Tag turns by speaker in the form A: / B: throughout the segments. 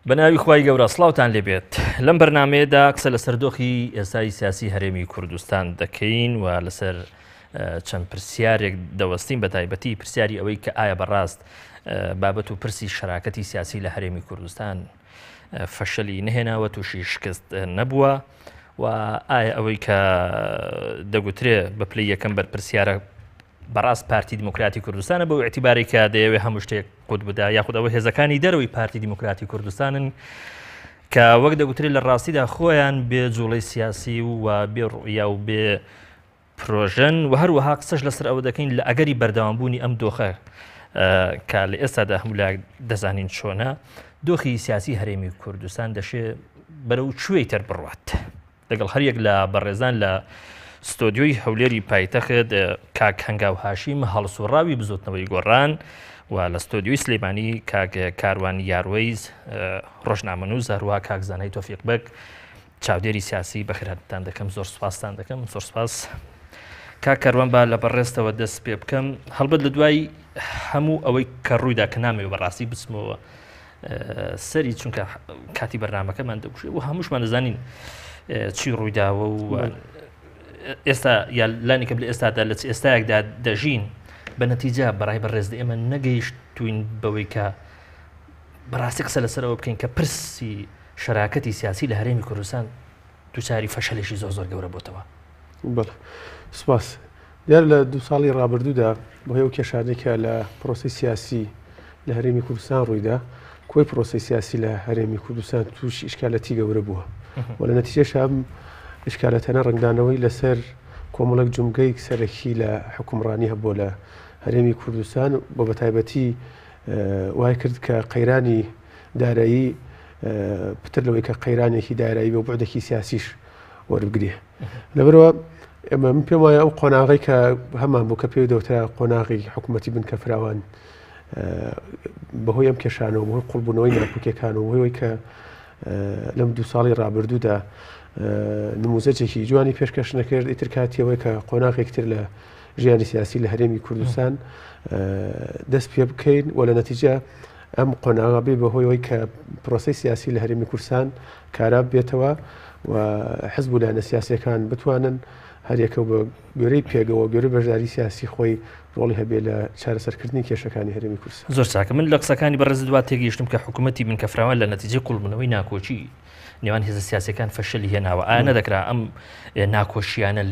A: بەناوی خوای گەورە سڵاوتان لێبێت لەم بەرنمەیەدا قسە لەسەر دۆخی ئێستای سیاسی هەرێمی کوردستان دەکەین و لەسەر چەند پرسیارێک دەوەستین بە تایبەتی پرسیاری ئەوەی کە ئایا بەڕاست بابەت و پرسی شەراکەتی سیاسی لە هەرێمی کوردستان فەشەلی نەهێناوە تووشی شکست نەبووە و ئایا ئەوەی کە دەگوترێ بە پلەی یەکەم بەرپرسیارە بەڕاست پارتی دیموکراتی کوردستانە بەو ئیعتیبارەی کە دەیەوێ هەموو شتێک قوت بدا یاخود ئەوە هێزەکانی دەرەوەی پارتی دیموکراتی کوردستانن کە وەک دەگوترێت لە ڕاستیدا خۆیان بێ جوڵەی سیاسی و بێ ڕوئیا و بێ پرۆژەن و هەروەها قسەش لەسەر ئەوە دەکەین لە ئەگەری بەردەوامبوونی ئەم دۆخە کە لە ئێستادا هەموو لایەک دەزانین چۆنە دۆخی سیاسی هەرێمی کوردستان دەشێ بەرەو کوێی تر بڕوات. لەگەڵ هەریەک لە بەڕێزان لە ستۆدیۆی هەولێری پایتەخت کاک هەنگاو هاشیم هەڵسوڕاوی بزوتنەوەی گۆڕان و لە ستۆدیۆی سلێمانی کاک کاروان یاروەیز ڕۆژنامەنووس هەروە کاک زانای تۆفیق بەگ چاودێری سیاسی بەخێرهاتنتان دەکەم زۆر سوپاستان دەکەم زۆر سپاس کاک کاروان با لە بەڕێزتەوە دەست پێ بکەم هەڵبەت لە دوای هەموو ئەوەی کە ڕوویدا کە نامەوێ بەڕاستی بچمەوە سەری چونکە کاتی بەرنمەکەمان دەکوشێ و هەمووشمان دەزانین چی ڕوویداوە و ئێستا یا لانی کەم لە ئێستادا لە چ ئێستایەکدا دەژین بە نەتیجە بەڕای بەڕێز ئێمە نەگەیشتوین بەوەی کە بەڕاستی قسە لەسەرەوە بکەین کە پرسی شەراکەتی سیاسی لە هەرێمی کوردستان دووچاری فەشەلێکی زۆر زۆر گەورە بۆتەوە.
B: بەڵێ سپاس. دیارە لە دوو ساڵی ڕابردوودا بەهۆی ئەو کێشانەی کە لە پرۆسەی سیاسی لە هەرێمی کوردستان ڕوویدا، کۆی پرۆسەی سیاسی لە هەرێمی کوردستان تووشی ئیشکالەتی گەورە بووە و لە نەتیجەش ئەم ئیشکالەتانە ڕەنگدانەوەی لەسەر کۆمەڵێک جومگەی سەرەکی لە حوکمڕانی هەبووە لە هەرێمی کوردستان و بەتایبەتی وای کرد کە قەیرانی دارایی پتر لەوەی کە قەیرانێکی دارایی بە بوعدێکی سیاسیش وەربگرێ. لەبەرەوە ئێمە من پێم وایە ئەو قۆناغی کە هەمان بوو کە پێی دەوترا قۆناغی حکوومەتی بنکە فراوان بەهۆی ئەم کێشانەوە بەهۆی قوڵبوونەوەی ناکۆکیەکان و بەهۆی کە لەم دوو ساڵی ڕابردوودا نموزەجێکی جوانی پێشکەش نەکرد ئیتر کاتیەوەی کە قۆناغێک تر لە ژیانی سیاسی لە هەرێمی کوردستان دەست پێ بکەین و لە نەتیجە ئەم قۆناغە بێ بەهۆی ئەوەی کە پرۆسەی سیاسی لە هەرێمی کوردستان کارا ببێتەوە و حزب و لایەنە سیاسیەکان بتوانن هەریەکە بە گوێرەی پێگەوە گوێرەی بەشداری سیاسی خۆی ڕۆڵی هەبێ لە چارەسەرکردنی کێشەکانی هەرێمی کوردستان.
A: زۆر چاکە من لە قسەکانی بەڕێزت وا تێگەیشتم کە حکوومەتی بنکەفراوان لە نەتیجەی قوڵبوونەوەی ناکۆکی نێوان هێزە سیاسەکان فەشەلی هێناوە ئایا نەدەکرا ئەم ناکۆشیانە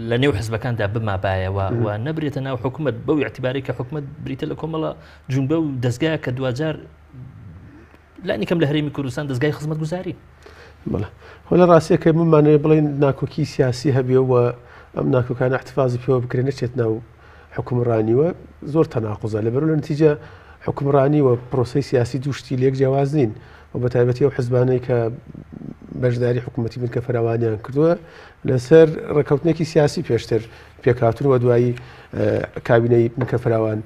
A: لە نێو حزبەکاندا بمابایەوە و نەبرێتە ناو حکوومەت بەو اعتبارەی کە حکوومەت بریتە لە کۆمەڵە جونبە و دەستگایە کە دواجار لانی کەم لە هەرێمی کوردستان دەستگای خزمەتگوزاری.
B: بەڵێ خۆ لە ڕاستیەکە بمانەوێ بڵێین ناکۆکی سیاسی هەبێ و ئەم ناکۆکانە احتفاظی پێوە بکرێ نەچێت ناو حکومڕانیوە زۆر تەناقوزە لەبەر لە نتیجە حکومڕانی و پرۆسەی سیاسی دوو شتی لێک جیاواز نین و بە تایبەتی ئەو حزبانەی کە بەشداری حکوومەتی بنکە فراوانیان کردووە لەسەر ڕێککەوتنێکی سیاسی پێشتر پێکهاتون و دوایی کابینەی بنکە فراوان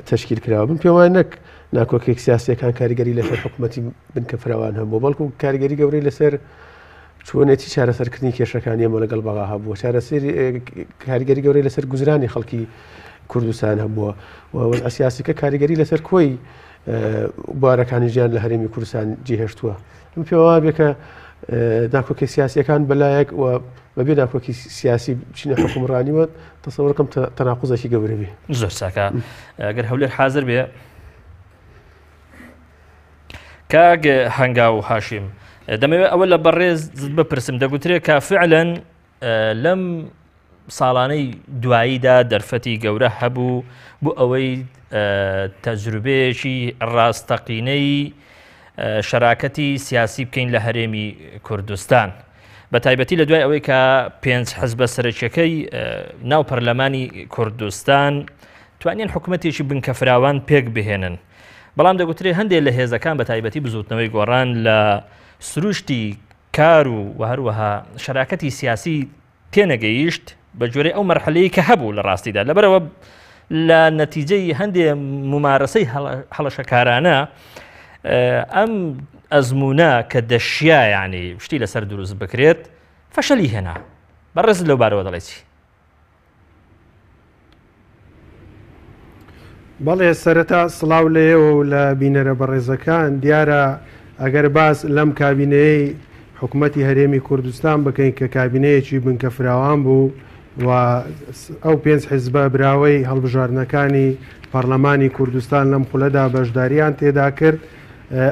B: تەشکیل کراوە من پێم وایە نەک ناکۆکێک سیاسیەکان کاریگەری لەسەر حکوومەتی بنکە فراوان هەبوو بەڵکو کاریگەری گەورەی لەسەر چۆنێتی چارەسەرکردنی کێشەکانی ئێمە لەگەڵ بەغا هەبووە چارەسەری کاریگەری گەورەی لەسەر گوزرانی خەڵکی کوردستان هەبووە و وەزع سیاسیکە کاریگەری لەسەر کۆی بوارەکانی ژیان لە هەرێمی کوردستان جێهێشتووە من پێم وابێ کە ناکۆکی سیاسیەکان بەلایەک و بەبێ ناکۆکی سیاسی بچینە حکومڕانیوە تەسەوەرکەم تەناقوزێکی گەورە بێ.
A: زۆر چاکە گەر هەولێر حازر بێ کاک هەنگاو هاشیم دەمەوێت ئەوە لە بەڕێز بپرسم دەگوترێت کە فعلەن لەم ساڵانەی دواییدا دەرفەتی گەورە هەبوو بۆ ئەوەی تەجروبەیەکی ڕاستەقینەی شەراکەتی سیاسی بکەین لە هەرێمی کوردستان. بە تایبەتی لە دوای ئەوەی کە پێنج حزبە سەرەکیەکەی ناو پەرلەمانی کوردستان توانیان حکوومەتێکی بنکە فراوان پێک بهێنن. بەڵام دەگوترێ هەندێک لە هێزەکان بە تایبەتی بزوتنەوەی گۆڕان لە سروشتی کار و و هەروەها شەراکەتی سیاسی تێنەگەیشت بە گوێرەی ئەو مەرحەلەی کە هەبوو لە ڕاستیدا لەبەرەوە لە نەتیجەی هەندێ ممارەسەی هەڵەشەکارانە ئەم ئەزمونە کە دەشیا ینی شتی لەسەر دروست بکرێت فەشەلی هێنا بەڕێز لەو بارەوە دەڵێ چی؟
C: بەڵێ سەرەتا سڵاو لە ئێوە و لە بینەرە بەڕێزەکان، دیارە ئەگەر باس لەم کابینەیەی حکومەتی هەرێمی کوردستان بکەین کە کابینەیەکی بنکە فراوان بوو و ئەو پێنج حیزبە براوەی هەڵبژاردنەکانی پەڕلەمانی کوردستان لەم خولەدا بەشداریان تێدا کرد،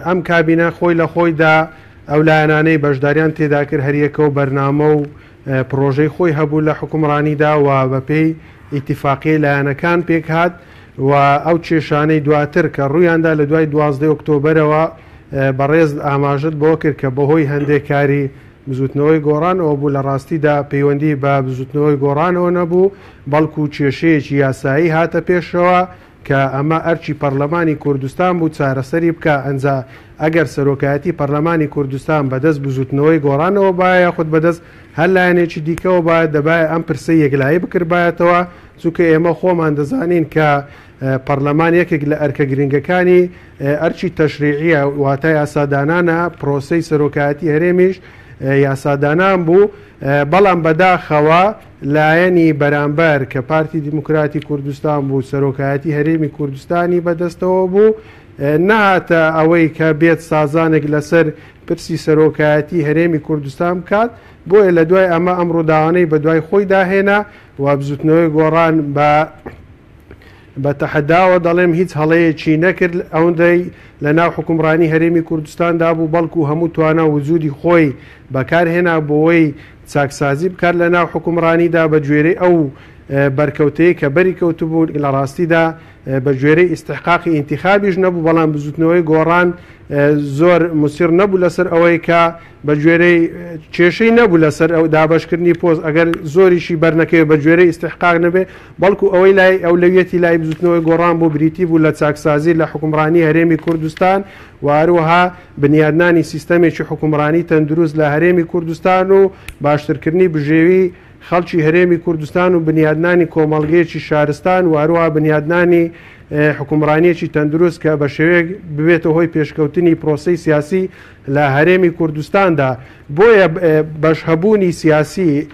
C: ئەم کابینە خۆی لە خۆیدا ئەو لایەنانەی بەشداریان تێدا کرد هەریەکە و بەرنامە و پڕۆژەی خۆی هەبوو لە حوکمڕانیدا و بەپێی ئیتیفاقیەی لایەنەکان پێکهات و ئەو کێشانەی دواتر کە ڕوویاندا لە دوای 12 ئۆکتۆبەرەوە بەڕێز ئاماژەت بەوە کرد کە بەهۆی هەندێک کاری بزوتنەوەی گۆڕانەوە بوو لە ڕاستیدا پەیوەندی بە بزوتنەوەی گۆڕانەوە نەبوو بەڵکو کێشەیەکی یاسایی هاتە پێشەوە کە ئەمە ئەرکی پەرلەمانی کوردستان بوو چارەسەری بکا، ئەنجا ئەگەر سەرۆکایەتی پەرلەمانی کوردستان بەدەست بزوتنەوەی گۆڕانەوە بایە یاخود بەدەست هەر لایەنێکی دیکەوە بایە دەبایە ئەم پرسەی یەکلایی بکردبایەتەوە، چونکە ئێمە خۆمان دەزانین کە پەرلەمان یەکێک لە ئەرکە گرنگەکانی ئەرکی تەشریعیە واتە یاسادانانە، پرۆسەی سەرۆکایەتی هەرێمیش یاسادانان بوو، بەڵام بەداخەوە لایەنی بەرامبەر کە پارتی دیموکراتی کوردستان بوو سەرۆکایەتی هەرێمی کوردستانی بەدەستەوە بوو نەهاتە ئەوەی کە بێت سازانێک لەسەر پرسی سەرۆکایەتی هەرێمی کوردستان بکات، بۆیە لە دوای ئەمە ئەم ڕووداوانەی بەدوای خۆیدا هێنا و بزوتنەوەی گۆڕان بە بە تەحەداوە دەڵێم هیچ هەڵەیەکی نەکرد ئەوندەی لە ناو حوکمڕانی هەرێمی کوردستاندا بوو، بەڵکو هەموو توانا و وجودی خۆی بەکار هێنا بۆوەی چاکسازی بکات لە ناو حوکمڕانیدا بە گوێرەی ئەو بەرکەوتەی کە بەری کەوتبوو، لە ڕاستیدا بە گوێرەی ئیستحقاقی ئینتیخابیش نەبوو، بەڵام بزوتنەوەی گۆڕان زۆر موسیڕ نەبوو لەسەر ئەوەی کە بە گوێرەی کێشەی نەبوو لەسەر ئەو دابەشکردنی پۆست ئەگەر زۆریشی بەرنەکەوێت بە گوێرەی ئیستحقاق نەبێ، بەڵکو ئەوەی لای ئەولەویەتی لای بزوتنەوەی گۆڕان بوو بریتی بوو لە چاکسازی لە حوکمڕانی هەرێمی کوردستان و هەروەها بنیادنانی سیستەمێکی حوکمڕانی تەندروست لە هەرێمی کوردستان و باشترکردنی بژێوی خەڵکی هەرێمی کوردستان و بنیادنانی کۆمەڵگەیەکی شارستان و هەروەها بنیادنانی حوکمڕانیەکی تەندروست کە بە شێوەیەک ببێتە هۆی پێشکەوتنی پرۆسەی سیاسی لە هەرێمی کوردستاندا. بۆیە بەشهەبوونی سیاسی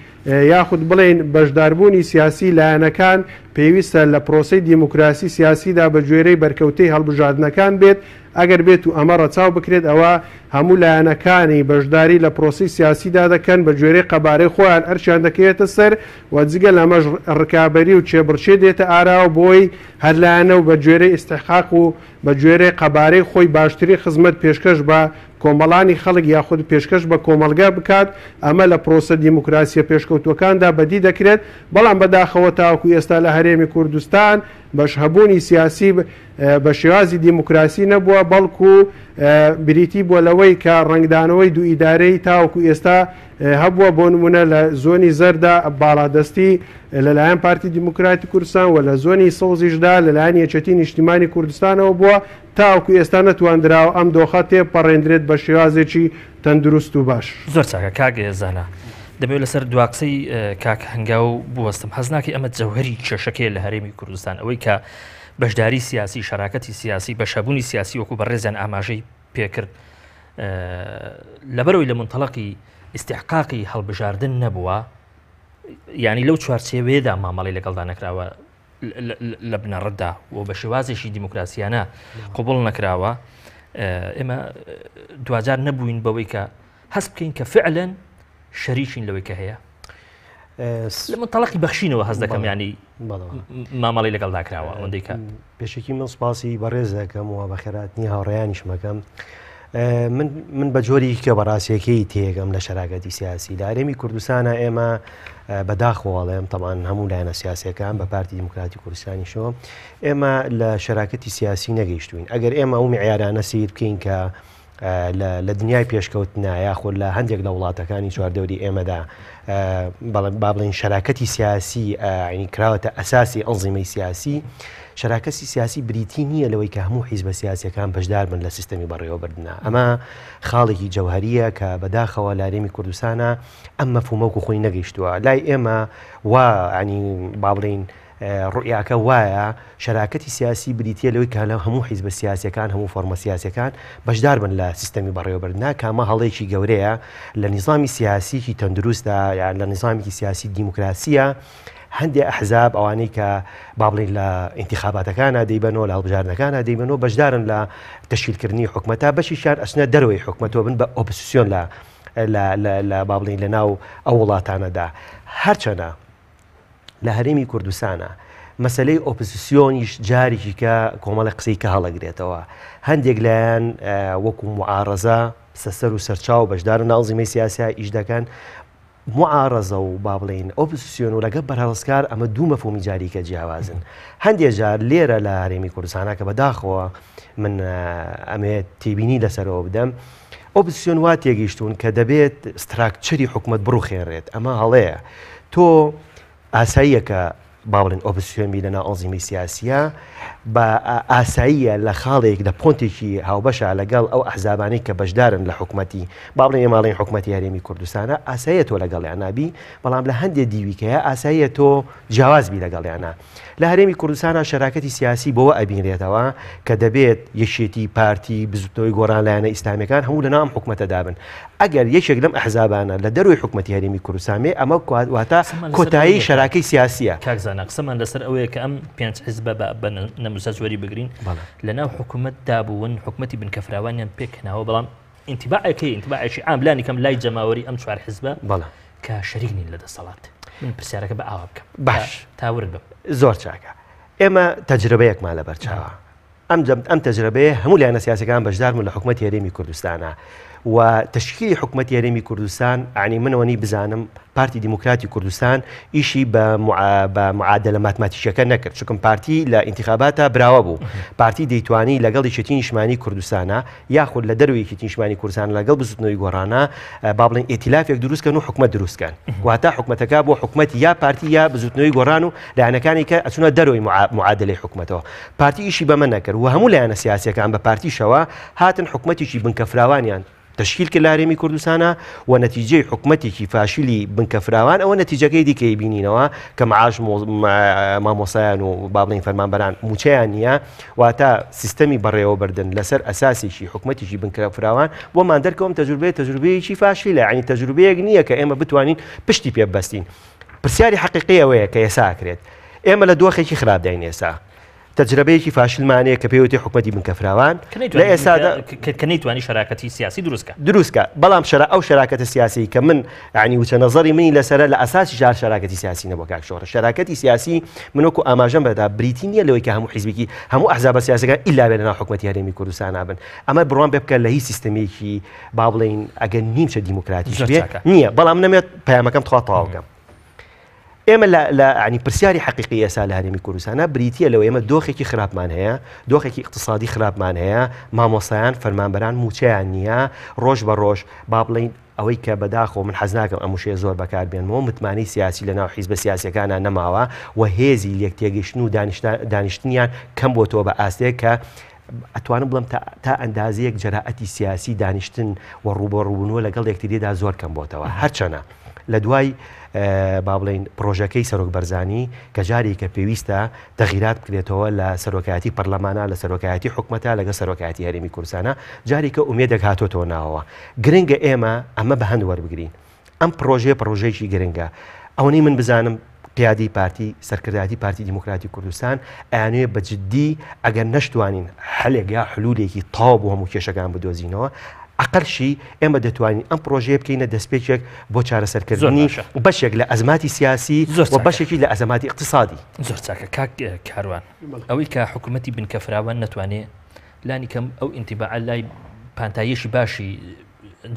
C: یاخود بڵێین بەشداربوونی سیاسی لایەنەکان پێویستە لە پرۆسەی دیموکراسی سیاسیدا بە گوێرەی بەرکەوتەی هەڵبژاردنەکان بێت، ئەگەر بێت و ئەمە ڕەچاو بکرێت ئەوا هەموو لایەنەکانی بەشداری لە پرۆسەی سیاسیدا دەکەن بە گوێرەی قەبارەی خۆیان ئەرکیان دەکەوێتە سەر و جگە لەمەش ڕکابەری و کێبڕکێ دێتە ئاراوە بۆی هەر لایەنە و بە گوێرەی ئیستحقاق و بە گوێرەی قەبارەی خۆی باشترین خزمەت پێشکەش بە کۆمەڵانی خەڵک یاخود پێشکەش بە کۆمەڵگە بکات، ئەمە لە پرۆسە دیموکراسییە پێشکەوتووەکاندا بەدی دەکرێت، بەڵام بەداخەوە تاوەکو ئێستا لە هەرێمی کوردستان بەشهەبوونی سیاسی بە شێوازی دیموکراسی نەبووە، بەڵکو بریتی بووە لەوەی کە ڕەنگدانەوەی دوو ئیدارەیی تاوەکو ئێستا هەبووە، بۆ نموونە لە زۆنی زەردا باڵادەستی لەلایەن پارتی دیموکراتی کوردستان و لە زۆنی سەوزیشدا لەلایەن یەکێتی نیشتیمانی کوردستانەوە بووە، تاوەکو ئێستا نەتواندراوە ئەم دۆخە تێبپەڕێندرێت بە شێوازێکی تەندروست و باش.
A: زۆر چاکە کاک زانا. دەمەوێت لەسەر دواقسەی کاک هەنگاو بوەستم. هەست ناکەی ئەمە جەوهەری کێشەکەیە لە هەرێمی کوردستان، ئەوەی کە بەشداری سیاسی، شەراکەتی سیاسی، بەشەبوونی سیاسی وەکو بەڕێزیان ئاماژەی پێکرد لەبەرەوەی لە منتەڵەقی ئیستحقاقی هەڵبژاردن نەبووە، یعنی لەو چوارچێوەیەدا مامەڵەی لەگەڵدا نەکراوە لە بنەڕەتدا و بە شێوازێکی دیموکراسیانە قوبڵ نەکراوە، ئێمە دواجار نەبووین بەوەی کە هەست بکەین کە فعلەن شەریکین لەوەی کە هەیە. لە منتەڵەقی بەخشینەوە هەست دەکەم ینی مامەڵی لەگەڵدا کراوە ئەوەندەی کە
D: پێشەکی من سپاسی بەڕێز دەکەم و بەخێراتنی هاوڕێیانیشم ئەکەم. من من بە جۆری کە بەڕاستیەکەی تێگەم لە شەراکەتی سیاسی لە هەرێمی کوردستانە ئێمە بەداخەوەڵێم تەمان هەموو لایەنە سیاسەکان بە پارتی دیموکراتی کوردستانیشەوە ئێمە لە شەراکەتی سیاسی نەگەیشتوین ئەگەر ئێمە ئەو معیارانە سیر بکەین کە لە دنیای پێشکەوتنا یاخود لە هەندێک لە وڵاتەکانی چواردەوری ئێمەدا با بڵێین شەراکەتی سیاسی ینی کراوەتە ئەساسی ئەنزیمەی سیاسی شەراکەسی سیاسی بریتی نییە لەوەی کە هەموو حیزبە سیاسەکان بەشدار بن لە سیستەمی بەڕێوەبردنا ئەمە خاڵێکی جەوهریە کە بەداخەوە لارێمی کوردستانە ئەم مەفهومەکو خۆی نەگەیشتووە لای ئێمە وا ینی با بڵین ڕوئیاکە وایە شەراکەتی سیاسی بریتیە لەوەی کە لە هەموو حیزبە سیاسیەکان هەموو فۆرمە سیاسیەکان بەشدار بن لە سیستەمی بەڕێوەبردنا کە ئەمە هەڵەیەکی گەورەیە لە نیزامی سیاسیکی تەندروستدا یان لە نیزامێکی سیاسی دیموکراسیە هەندێک ئەحزاب ئەوانەی کە با بڵین لە ئینتخاباتەکانە دەیبەنەوە لە هەڵبژاردنەکانە دەیبەنەوە بەشدارن لە تەشکیلکردنی حکومەتە بەشیشیان ئەچنە دەرەوەی حکومەتەوە بن بە ئۆپۆزیسیۆن لە لە با بڵین لە ناو ئەو وڵاتانەدا هەرچەنە لە هەرێمی کوردستانە مەسەلەی ئۆپزسیۆنیش جارێکی کە کۆمەڵی قسەی کە هەڵەگرێتەوە هەندێک لایەن وەکو معارەزە سەسەر و سەرچاو بەشدار ناوزیمەی سیاسیا ئیش دەکەن معارەزە و با بڵین ئۆپزسیۆن و لەگە بەرهەڵستکار ئەمە دوو مەفهومی جاریکە جیاوازن هەندێک جار لێرە لە هەرێمی کوردستانە کە بەداخەوە من ئەمێ تێبینی لەسەرەوە بدەم ئۆپزسیۆن وا تێگەیشتوون کە دەبێت structure ی حکومەت بڕوخێنرێت، ئەمە هەڵەیە. تۆ ئاساییە کە با بڵێن ئۆپزسیۆن بی لەناو ئەنزیمی سیاسیە بە ئاساییە لە خاڵێک لە point ێکی هاوبەشە لەگەڵ ئەو ئەحزابانەی کە بەشدارن لە حکومەتی با بڵێن ئێماڵین حکومەتی هەرێمی کوردستانە ئاساییە تۆ لەگەڵیان نابی بەڵام لە هەندێک دیویکەیە ئاساییە تۆ جیاواز بی لەگەڵیانە لە هەرێمی کوردستانا شەراکەتی سیاسی بەوە ئەبینرێتەوە کە دەبێت یەکێتی، پارتی، بزوتنەوەی گۆڕان، لایەنە ئیسلامیەکان هەموو لەناو ئەم حکومەتەدا بن. ئەگەر یەکێک لەم ئەحزابانە لە دەرەوەی حکومەتی هەرێمی کوردستان بێ ئەمە واتە کۆتایی شەراکەی سیاسیە.
A: کاک زانا قسەمان لەسەر ئەوەیە کە ئەم پێنج حزبە بە بە نەموزەج وەری بگرین لەناو حکومەتدا بوون حکومەتی بنکەفراوانیان پێکهێناوە بەڵام ئینتیباعێک هەیە ئینتیباعێکی عام لانی کەم لای جەماوەری ئەم چوار حزبە
D: بەڵێ
A: کە شەریک نین لە دەسەڵات من پرسیارەکە بە ئاوا بکەم
D: باش
A: تا ورد بم
D: زۆر چاکە ئێمە تەجربەیەکمان لەبەر چاوە ئەم جەم ئەم تەجربەیە هەموو لایەنە سیاسەکان بەشدار بوون لە حکوومەت هەرێمی کوردستانە و تەشکیلی حکوومەتی هەرێمی کوردستان عنی منەوەنی بزانم پارتی دیموکراتی کوردستان ئیشی بە بە معادلە ماتماتیکیەکە نەکرد چونکم پارتی لە ئینتخاباتە براوە بوو پارتی دەیتوانی لەگەڵ یەکێتی نیشمانی کوردستانە یاخود لە دەرەوەی یەکێتی نیشتمانی کوردستان لەگەڵ بزوتنەوەی گۆڕانە با بڵێن ئیتیلافێک دروست کەن و حکومەت دروست کەن واتە حکومەتەکە بۆ حکومەت یا پارتی یا بزوتنەوەی گۆڕان و لایەنەکانی کە ئەچونە دەرەوەی معادلەی حکومەتەوە پارتی ئیشی بەمە نەکرد و هەموو لایەنە سیاسیەکان بە پارتیشەوە هاتن حکومەتێکی بنکە فراوانیان تەشکیل کرد لە هەرێمی کوردستانە و نەتیجەی حکومەتێکی فاشلی بنکە فراوان ئەوە نەتیجەکەی دیکەی بینینەوە کە معاش مامۆسایان و با بڵێین فەرمانبەران موچەیان نییە واتە سیستەمی بەڕێوەبردن لەسەر ئەساسێکی حکومەتێکی بنکە فراوان بۆمان دەرکەوم تەجروبەیە تەجروبەیەکی فاشیلە یعنی تەجروبەیەک نییە کە ئێمە بتوانین پشتی پێ ببەستین پرسیاری حەقیقی ئەوەیە کە ئێسا کرێت ئێمە لە دۆخێکی خراپداین ئێسا تەجرەبەیەکی فاشلمان هەیە کە پێی وتێ حکومەتی بنکە فراوان لە ئێستادا
A: کە نەیتوانی شەراکەتی سیاسی دروست کە
D: دروست کە بەڵام شەرا ئەو شەراکەتە سیاسی کە من یعنی وچە نەزەری منی لەسەرە لە ئەساسی ژار شەراکەتی سیاسی نەبوو کاک شۆڕش شەراکەتی سیاسی من وەکو ئاماژەم بەدا بریتی نییە لەوەی کە هەموو حیزبێکی هەموو ئەحزابە سیاسەکان ئیلا بێ لەناو حکومەتی هەرێمی کوردستان بن ئەمە بڕوام پێ بکە لە هیچ سیستەمێکی با بڵێین ئەگەر نیمچە دیموکراتیش بێ نییە بەڵام نەمێت پەیامەکەم تخوا تەواو بکەم ئێمە لە لە عنی پرسیاری حەقیقی ئێستا لە هەرێمی کوردستانە بریتییە لەوە ئێمە دۆخێکی خراپمان هەیە دۆخێکی ئیقتسادی خراپمان هەیە مامۆستایان فەرمانبەران مووچەیان نییە ڕۆژ بە ڕۆژ با بڵێین ئەوەی کە بەداخەوە من حەز ناکەم ئەم وشەیە زۆر بەکار بێنمەوە متمانەی سیاسی لە ناو حیزبە سیاسیەکانە نەماوە و هێزی لێک تێگەیشتن و دانیشتنیان کەم بۆتەوە بە ئاستێک کە ئەتوانم بڵێم تا ئەندازەیەک جەرائەتی سیاسی دانیشتن و ڕووبەڕووبوونەوە لەگەڵ یەکتریدا زۆر کەم بۆتەوە هەرچەنە لە دوای با بڵین پرۆژەکەی سەرۆک بەرزانی کە جارێکە پێویستە تەغیرات بکرێتەوە لە سەرۆکایەتی پەرلەمانە لە سەرۆکایەتی حکومەتە لەگە سەرۆکایەتی هەرێمی کوردستانە جارێکە ئومێدێک هاتۆتەوە ناوەوە گرنگە ئێمە ئەمە بە هەند وەربگرین ئەم پڕۆژەیە پڕۆژەیەکی گرنگە. ئەوەنەی من بزانم قیادەی پارتی، سەرکردایەتی پارتی دیموکراتی کوردستان ئەیانەوێ بە جدی ئەگەر نەشتوانین حەلێک یا حلولێکی تەواو بۆ هەموو کێشەکان بدۆزینەوە، ئەقەلشی ئێمە دەتوانین ئەم پڕۆژەیە بکەینە دەستپێکێک بۆ چارەسەرکردنی بەشێک لە ئەزماتی سیاسی و بەشێکی لە ئەزەماتی ئیقتسادی.
A: زۆر چاکە کاک کاروان. ئەوەی کە حکوومەتی بنکە فراوان نەتوانێ لانی کەم ئەو ئینتیباعە لای پانتاییەکی باشی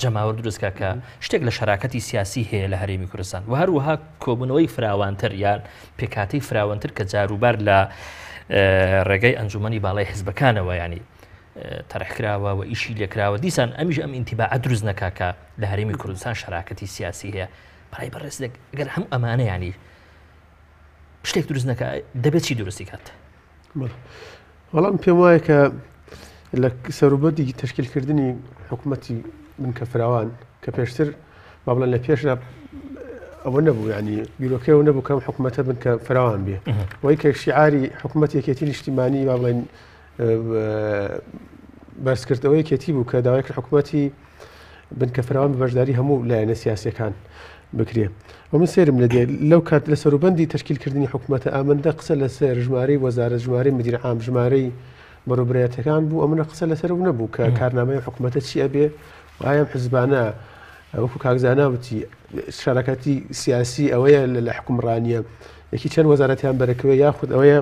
A: جەماوەر دروست کا کە شتێک لە شەراکەتی سیاسی هەیە لە هەرێمی کوردستان و هەروەها کۆبوونەوەی فراوانتر یان پێکاتی فراوانتر کە جاروبار لە ڕێگەی ئەنجومەنی باڵای حزبەکانەوە ینی تەرحکراوە و ئیشی لێکراوە دیسان ئەمیش ئەم ئینتیباعە دروست نەکا کە لە هەرێمی کوردستان شەراکەتی سیاسی هەیە بەڕای بەڕێز گەر هەموو ئەمانە ینی شتێک دروست نەکە دەبێت چی دروستی کات؟
B: وەڵام پێم وایە کە لە سەروبەندی تەشکیلکردنی حکوومەتی بنکە فراوان کە پێشتر با بڵێن لە پێشدا ئەوە نەبوو ینی بیرۆکەی ئەوە نەبوو کەم حکوومەتە بن کە فراوان بێ وەی کە شیعاری حکوومەت یەکێتی نیشتیمانی با بڵێن بەرزکردەوە یەکێتی بوو کە داوای کرد حکوومەتی بنکە فراوان بە بەشداری هەموو لایەنە سیاسەکان بکرێ و من سێرم لە دێ لەو کات لە سەروبەندی تشکیلکردنی حکوومەتە ئامندە قسە لەسەر ژمارەی وەزارەت ژمارەی مدیر عام ژمارەی بەڕێوبەرایەتەکان بوو ئەمنە قسە لەسەر و نەبوو کە کارنامەی حکوومەتە چی ئەبێ و ئایا ئەم حزبانە وەکو کاک زانا وتی شەراکەتی سیاسی ئەوەیە لە حکومڕانیە یەکی چەند وەزارەتیان بەرەکەوێ یاخود ئەوەیە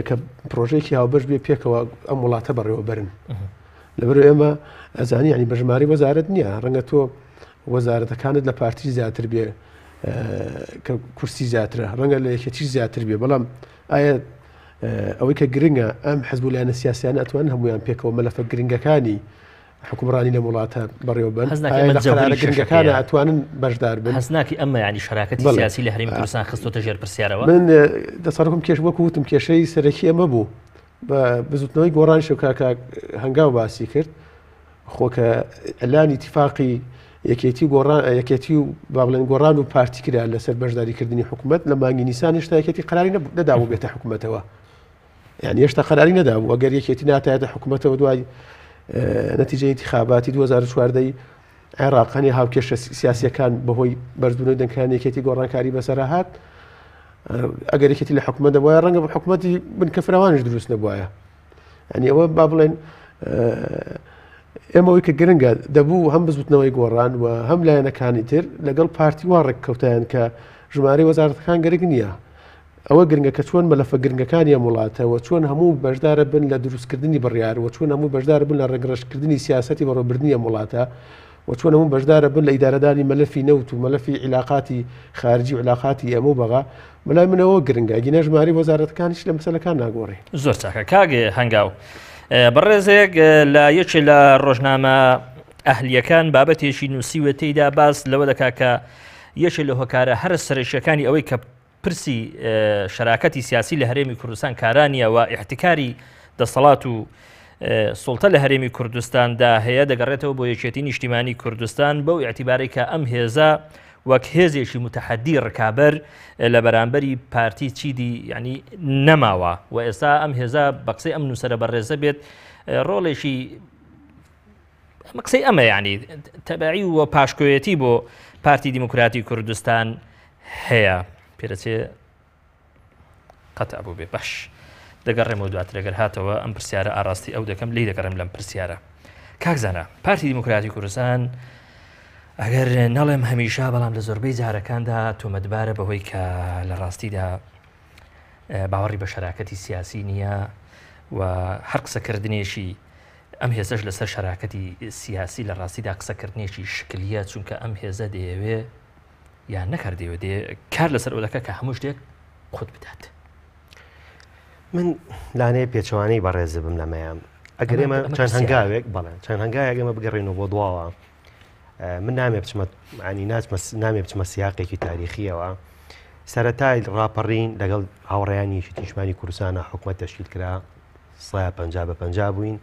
B: کە پرۆژێکی هاوبەش بێ پێکەوە ئەم وڵاتە بەڕێوەبەرن لەبەر ئێمە ئەزانی ینی بەژماری وەزارەت نییە ڕەنگە تۆ وەزارەتەکانت لە پارتی زیاتر بێ کە کورسی زیاترە ڕەنگە لە یەکێتی زیاتر بێ بەڵام ئایا ئەوەی کە گرنگە ئەم حزب و لایەنە سیاسیانە ئەتوانن هەمویان پێکەوە مەلەفە گرنگەکانی حکومڕانی لەم وڵاتە بەڕێوە بن
A: هەست ناکەی ئەمە
B: لە قەرارە
A: جەوهەری
B: گرنگەکانە
A: کێشەکەیە؟
B: ئەتوانن بەشدار بن
A: هەست ناکەی ئەمە یانی شەراکەتی
B: بەڵێ
A: سیاسی لە هەرێمی کوردستان خستۆتە ژێر پرسیارەوە؟
B: من دەسەڕکم کێش وەکو وتم کێشەی سەرەکی ئەمە بوو بە بزوتنەوەی گۆڕانیش و کاکە هەنگاو باسی کرد خۆ کە ئەلانی تفاقی یەکێتی و گۆڕان یەکێتی و با بڵێن گۆڕان و پارتی کرا لەسەر بەشداریکردنی حکوومەت لە مانگی نیسان هێشتا یەکێتی قەراری نەدابوو بێتە حکوومەتەوە یعنی هێشتا قەراری نەدابوو ئەگەر یەکێتی ناتایەتە حکوومەتەوە دوای نەتیجەی انتخاباتی 2014 عێراق هەنێ هاوکێشە سیاسیەکان بەهۆی بەرزبوونەوەی دەنگکانی یەکێتی گۆڕانکاری بەسەر هات ئەگەر یەکێتی لە حکوومەت دەبوایە ڕەنگە بە حکوومەتی بنکە فراوانش دروست نەبوایە یعنی ئەوە با بڵێن ئێمەوەی کە گرنگە دەبوو هەم بزوتنەوەی گۆڕان و هەم لایەنەکانی تر لەگەڵ پارتی وا ڕێککەوتیان کە ژمارەی وەزارەتەکان گرنگ نییە ئەوە گرنگە کە چۆن مەلەفە گرنگەکانی ئەم وڵاتە و چۆن هەموو بەشدارە بن لە دروستکردنی بڕیار و چۆن هەموو بەشدار بن لە ڕێگڕەشکردنی سیاسەتی بەڕێوەبردنی ئەم وڵاتە و چۆن هەموو بەشدارە بن لە ئیدارەدانی مەلەفی نەوت و مەلەفی عیلاقاتی خارجی و عیلاقاتی ئێمە و بەغا بەلای منەوە گرنگە ئەگینا ژمارەی وەزارەتەکان هیچ لە مەسەلەکان ناگۆڕێ.
A: زۆر چاکە کاک هەنگاو. بەڕێزێک لە یەکێ لە ڕۆژنامە ئەهلیەکان بابەتێکی نووسیوە تێیدا باس لەوە دەکا کە یەکێ لە هۆکارە هەرە سەرەکیەکانی ئەوەی کە پرسی شەراکەتی سیاسی لە هەرێمی کوردستان کارا نییە و ئیحتکاری دەسەڵات و سوڵتە لە هەرێمی کوردستاندا هەیە دەگەڕێتەوە بۆ یەکێتی نیشتیمانی کوردستان بەو ئیعتیبارەی کە ئەم هێزە وەک هێزێکی متحدی ڕکابەر لە بەرامبەری پارتی چیدی ینی نەماوە و ئێستا ئەم هێزە بە قسەی ئەم نووسرە بەڕێزە بێت ڕۆڵێکی ئەمە قسەی ئەمە یعنی تەبعی و پاشکۆیەتی بۆ پارتی دیموکراتی کوردستان هەیە پێدەچێ قەتع بوو بێ باش دەگەڕێمەوە دواتر ئەگەر هاتەوە ئەم پرسیارە ئاراستی ئەو دەکەم لی دەگەڕێم لەم پرسیارە کاک زانا پارتی دیموکراتی کوردستان ئەگەر نەڵێم هەمیشە بەڵام لە زۆربەی جارەکاندا تۆمەتبارە بەهۆی کە لە ڕاستیدا باوەڕی بە شەراکەتی سیاسی نییە و هەر قسەکردنێکی ئەم هێزەش لەسەر شەراکەتی سیاسی لە ڕاستیدا قسەکردنێکی شکلیە چونکە ئەم هێزە دەیەوێ یان نەکار دەیەوێ دێ کار لەسەر ئەو دەکات کە هەموو شتێک قوت بدات.
D: من لانەیە پێچەوانەی بەڕێز بم لەمەیان ئەگەر ئێمە چەند هەنگاوێک بەڵێ چەند هەنگاوێک ئێمە بگەڕێنەوە بۆ دواوە من نامێ بچمە ینی ناچمە نامێ بچمە سیاقێکی تاریخیەوە سەتای ڕاپەڕین لەگەڵ هاوڕیانی یەکێتی نیشتمانی کوردستانە حکومت تەشکیل کرا سایە 50 بە 50 بووین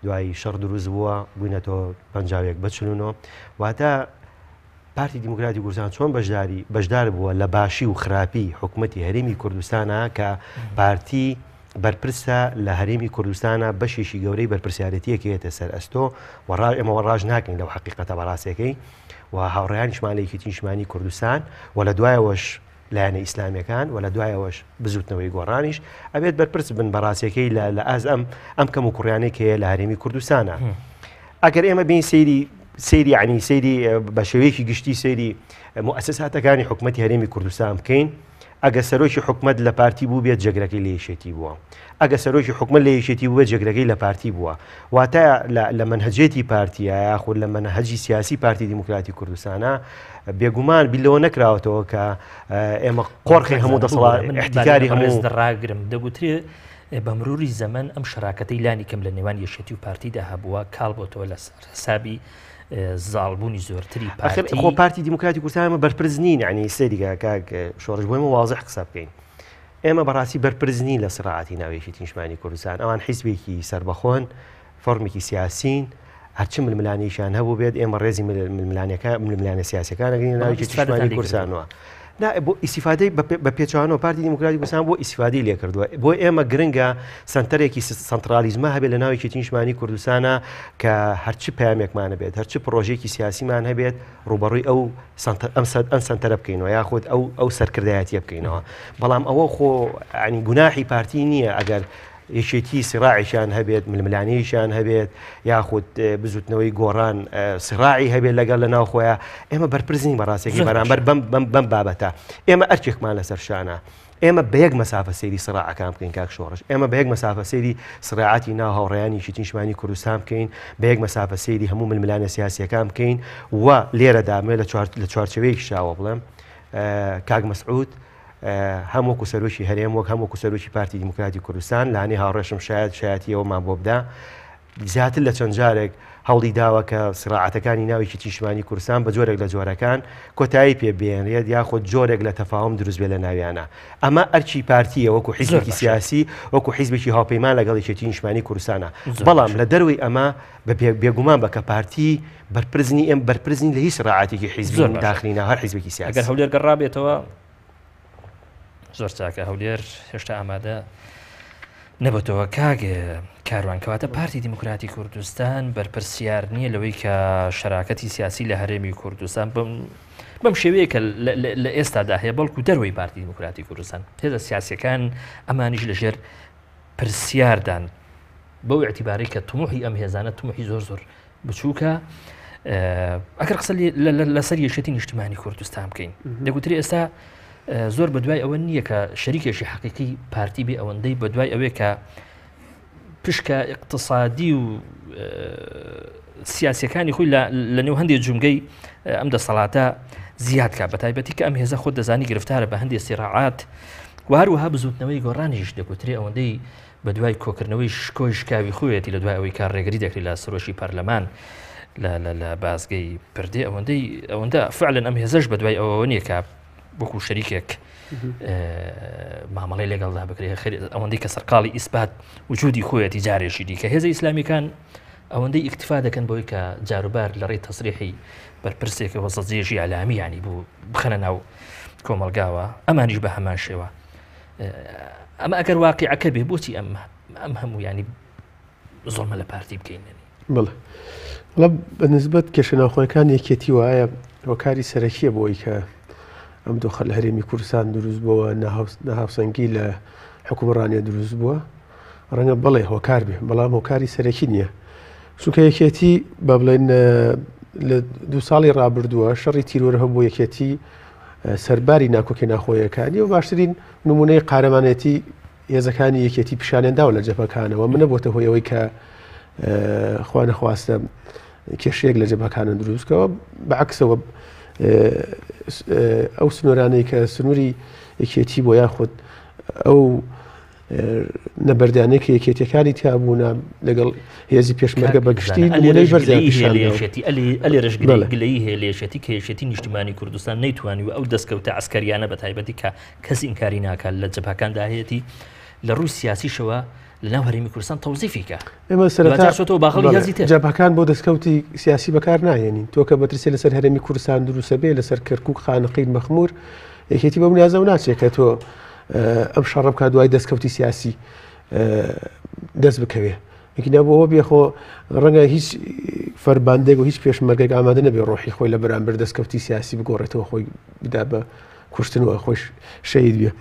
D: دوایی شەڕ دروست بووە بووینەتەوە 51 بە 49 واتە پارتی دیموکراتی کوردستان چۆن بەشداری بەشدار بووە لە باشی و خراپی حکومەتی هەرێمی کوردستانە کە پارتی بەرپرسە لە هەرێمی کوردستانە بەشێکی گەورەی بەرپرسیارەتیەکەیەتە سەر ئەستۆ و ڕا ئێمەوە ڕاژ ناکەین لەو حقیقەتە بەڕاستەکەی و هاوڕێیانیشمان لە یەکێتی نیشتمانی کوردستان و لە دوایەوەش لایەنە ئیسلامیەکان و لە دوایەوەش بزوتنەوەی گۆڕانیش ئەبێت بەرپرس بن بەڕاستەکەی لە ئاز ئەم ئەم کەم و کوڕیانەی کە لە هەرێمی کوردستانە. ئەگەر ئێمە بین سەیری سەیری عنی سەیری بە شێوەیەکی گشتی سەیری موسساتەکانی حکوومەتتی هەرێمی کوردستان بکەین ئەگە سەرۆکی حکومت لە پارتی بوو بێت جێگرەکەی لە یەکێتی بووە ئەگە سەرۆکی حکومت لە یەکێتی بووە جێگرەکەی لە پارتی بووە واتە لە مەنهەجێتی پارتیە یاخود لە مەنهەجی سیاسی پارتی دیموکراتی کوردستانە بێگومان بیر لەوە نەکراوەتەوە کە ئێمە قۆرخی هەموو دەسەڵات احتیکاری هەموو
A: ڕاگرم دەگوترێ بە مروری زەمەن ئەم شەراکەتەی لانی کەم لە نێوان یەکێتی و پارتیدا هەبووە کاڵ بۆتەوە لە حسابی زاڵبوونی زۆرتری
D: پارتی خۆ پارتی دیموکراتی کوردستان ئێمە بەرپرس نین یعنی سەیریکە کاک شۆڕش بۆ ئێمە وازح قسە بکەین ئێمە بەڕاستی بەرپرس نین لە سراعاتی ناو یەکێتی نیشتمانی کوردستان ئەوان حیزبێکی سەربەخۆن فۆرمێکی سیاسین هەرچ ململانێیشیان هەبوو بێت ئێمە ڕێزی ململانێکە ململانێ سیاسەکان ئەگرین لە ناو یەکێتی نیشتمانی کوردستانەوە. نا بۆ ئیسیفادەی بە پێچوانەوە پارتی دیموکراتی کوردستان بۆ ئیسیفادەی لێکردووە بۆ ئێمە گرنگە سەنتەرێکی سەنترالیزمە هەبێت لە ناو یەکێتی نیشتمانی کوردستانە کە هەرچی پەیامێکمان هەبێت هەرچی پرۆژێکی سیاسیمان هەبێت ڕوبەڕووی ئەو ئەم ئەم سەنتەرە بکەینەوە یاخود ئەو ئەو سەرکردایەتیە بکەینەوە بەڵام ئەوە خۆ ینی گوناحی پارتی نییە ئەگەر یەکێتی سیڕاعێکیان هەبێت، ململانێیەکیان هەبێت، یاخود بزوتنەوەی گۆڕان سیڕاعی هەبێت لەگەڵ لە ناو خۆیان، ئێمە بەرپرس نین بەڕاستەکەی بەرامبەر بەم بەم بەم بابەتە. ئێمە ئەرکێکمان لەسەر شانە. ئێمە بە یەک مەسافە سەیری سڕاعەکان بکەین کاک شۆڕش. ئێمە بە یەک مەسافە سەیری سڕاعاتی ناو هاوڕێیانی یەکێتی نیشتمانی کوردستان بکەین، بە یەک مەسافە سەیری هەموو ململانێ سیاسییەکان بکەین و لێرەدا ئەمەوێ لە چوار لە چوارچێوەیەکی شاوە بڵێم کاک مەسعود هەم وەکو سەرۆکی هەرێم وەک هەم وەکو سەرۆکی پارتی دیموکراتی کوردستان لانی هاوڕێشم شاید شایەتی ئەوەمان بۆ بدا زیاتر لە چەند جارێک هەوڵی داوە کە سراعەتەکانی ناوێکی تیشمانی کوردستان بە جۆرێک لە جۆرەکان کۆتایی پێ بێنرێت یاخود جۆرێک لە تەفاوم دروست بێ لە ناویانە ئەمە ئەرکی پارتیە وەکو حیزبێکی سیاسی وەکو حیزبێکی هاوپەیمان لەگەڵ یەکێتی نیشتمانی کوردستانە بەڵام لە دەروی ئەمە بە بێگومان بە کە پارتی بەرپرس نی ئێم بەرپرس نین لە هیچ ڕاعاتێکی حیزبی زۆر داخلی ناو هەر حیزبێکی سیاسی.
A: ئەگەر هەولێر گەڕابێتەوە زۆر چاکە هەولێر هێشتا ئامادە نەبێتەوە کاک کاروان کەواتە پارتی دیموکراتی کوردستان بەرپرسیار نییە لەوەی کە شەراکەتی سیاسی لە هەرێمی کوردستان بم بەم شێوەیە کە لە ئێستادا هەیە بەڵکو دەروی پارتی دیموکراتی کوردستان هێزە سیاسەکان ئەمانیش لەژێر پرسیاردان بەو اعتیبارەی کە تموحی ئەم هێزانە تموحی زۆر زۆر بچووکە ئەگەر قسە لەسەر یەکێتی نیشتیمانی کوردستان بکەین دەگوتری ئێستا زۆر بە دوای ئەوە نییە کە شەریکێکی حەقیقی پارتی بێ ئەوەندەی بە دوای ئەوەیە کە پشکە اقتصادی و سیاسەکانی خۆی لە نێو هەندێک جومگەی ئەم دەسەڵاتە زیاد کا بە تایبەتی کە ئەم هێزە خۆت دەزانی گرفتارە بە هەندێک سیراعات و هەروەها بزوتنەوەی گۆڕانیش دەگوترێ ئەوەندەی بە دوای کۆکردنەوەی شکۆی شکاوی خۆیەتی لە دوای ئەوەی کە ڕێگری دەکرێت لە سەرۆکی پەرلەمان لە بازگەی پردێ ئەوەندەی ئەوەندە فعلەن ئەم هێزەش بە دوای ئەوەوە نییە کە وەکو شەریکێک مامەڵەی لەگەڵدا بکرێت ئەوەندەی کە سەرقاڵی ئیسپات وجودی خۆیەتی جارێکی دیکە هێزە ئیسلامیەکان ئەوەندەی ئیکتفا دەکەن بۆی کە جاروبار لە ڕێی تەسریحی بەرپرسێکەوە زەجێژی ئەلامی ینی بوو بخەنە ناو کۆمەلگاوە ئەمانیش بە هەمان شێوە ئەمە ئەگەر واقیعەکە بێ بۆچی ئەم ئەم هەموو ینی زۆڵمە لە پارتی بکەین؟
B: بڵێ وڵا بە نسبەت کێشە ناوخۆیەکان یەکێتی وایە هۆکاری سەرەکیە بۆی کە ئەم دۆخە لە هەرێمی کوردستان دروست بووە ناهاوسەنگی لە حکومڕانیە دروست بووە ڕەنگە بڵێ هۆکار بێ بەڵام هۆکاری سەرەکی نییە چونکە یەکێتی بە بڵێن لە دو ساڵی ڕابردووە شەڕی تیرۆر هەبوو یەکێتی سەرباری ناکۆکی ناخۆیەکانی و باشترین نمونەی قارەمانێتی هێزەکانی یەکێتی پیشانیان داوە لە جەبهەکانەوە منە بۆتە هۆی ئەوەی کە خوا نەخواستە کێشەیەک لە جەبهەکانە دروستکەوە بەعکسەوە ئەو سنوورانەی کە سنووری یەکێتی بۆ یاخود ئەو نەبەردانەی کە یەکێتیەکانی تیا بوونە لەگەڵ هێزی پێشمەرگە بەگشتی نمونەی بەرزیان پیشان داوە.
A: ئەلێرەش گلەیی هەیە لە یەکێتی کە یەکێتی نیشتیمانی کوردستان نەیتوانی و ئەو دەستکەوتە عەسکەریانە بە تایبەتی کە کەس ئینکاری ناکات لە جەبهەکاندا هەیەتی لە ڕووی سیاسیشەوە لەناو هەرێمی کوردستان تەوزیفی کە
B: ئێمە سەرەتا
A: چۆتەوە باخڵی هێزی تر
B: جەبهەکان بۆ دەستکەوتی سیاسی بەکار ناهێنین تۆ کە مەترسی لەسەر هەرێمی کوردستان دروستە بێ لەسەر کەرکوک خانەقین مەخمور یەکێتی بەم نیازەوە ناچێت کە تۆ ئەم شەڕە بکات دوای دەستکەوتی سیاسی دەست بکەوێ یەکی بۆ بێ خۆ ڕەنگە هیچ فەرباندێک و هیچ پێشمەرگێک ئامادە نەبێ ڕۆحی خۆی لە بەرامبەر دەستکەوتی سیاسی بگۆڕێتەوە خۆی بدا بە کوشتن و خۆش شەید بێ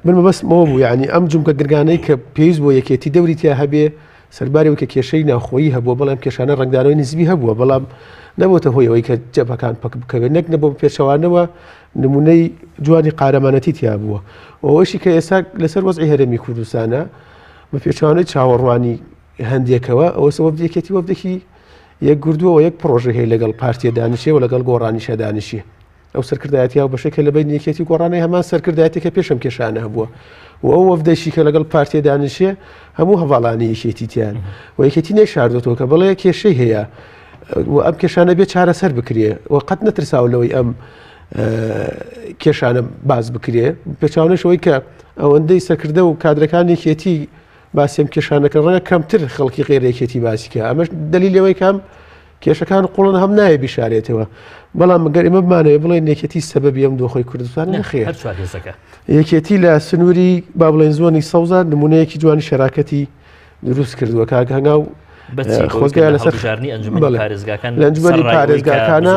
B: من مەبەستمەوە بوو یعنی ئەم جومگە گرگانەی کە پێویست بۆ یەکێتی دەوری تیا هەبێ سەرباری وکە کێشەی ناوخۆیی هەبووە بەڵام کێشانە ڕەنگدانەوەی نزبی هەبووە بەڵام نەبووتە هۆی ئەوەی کە جەبهەکان پەک بکەوێت نەک نەبوو پێچەوانەوە نمونەی جوانی قارەمانەتی تیا بووە ئەوەشی کە ئێستا لەسەر وەزعی هەرێمی کوردستانە بە پێچوانەی چاوەڕوانی هەندێکەوە ئەوە سەوەب یەکێتی وەفدێکی یەکگردووە یەک پرۆژە هەیە لەگەڵ پارتیە دانیشێ و لەگەڵ گۆڕانیشە دانیشێ ئەو سەرکردایەتی هاوبەشەی کە لە بەینی یەکێتی و گۆڕانەی هەمان سەرکردایەتی کە پێش ئەم کێشانە هەبووە و ئەو وەفدەشی کە لەگەڵ پارتیە دانیشێ هەموو هەڤاڵانی یەکێتی تیان و یەکێتی نەیشاردۆتەوە کە بڵێ کێشەی هەیە و ئەم کێشانە بێ چارەسەر بکرێ و قەت نەترساوە لەوەی ئەم کێشانە باز بکرێ پێچوانەشەوەی کە ئەوەندەی سەرکردە و کادرەکان یەکێتی باسی ئەم کێشانەکە ڕەنگە کەمتر خەڵکی غێر یەکێتی باسی کە ئەمەش دلیل ئەوەی کام کێشەکان قوڵن هەم نایە بیشارێتەوە بەڵام گەر ئێمە بمانەوێ بڵێن یەکێتی سەبەبی ئەم دۆخی کوردستان نەخێر یەکێتی لە سنووری با بڵێن زۆنی سەوزە نمونەیەکی جوانی شەراکەتی دروست کردووە کاک هەنگاو
A: خۆزگە لەسەر ژارنی ئەنجومەنی پارێزگاکان
B: لە ئەنجومەنی پارێزگاکانە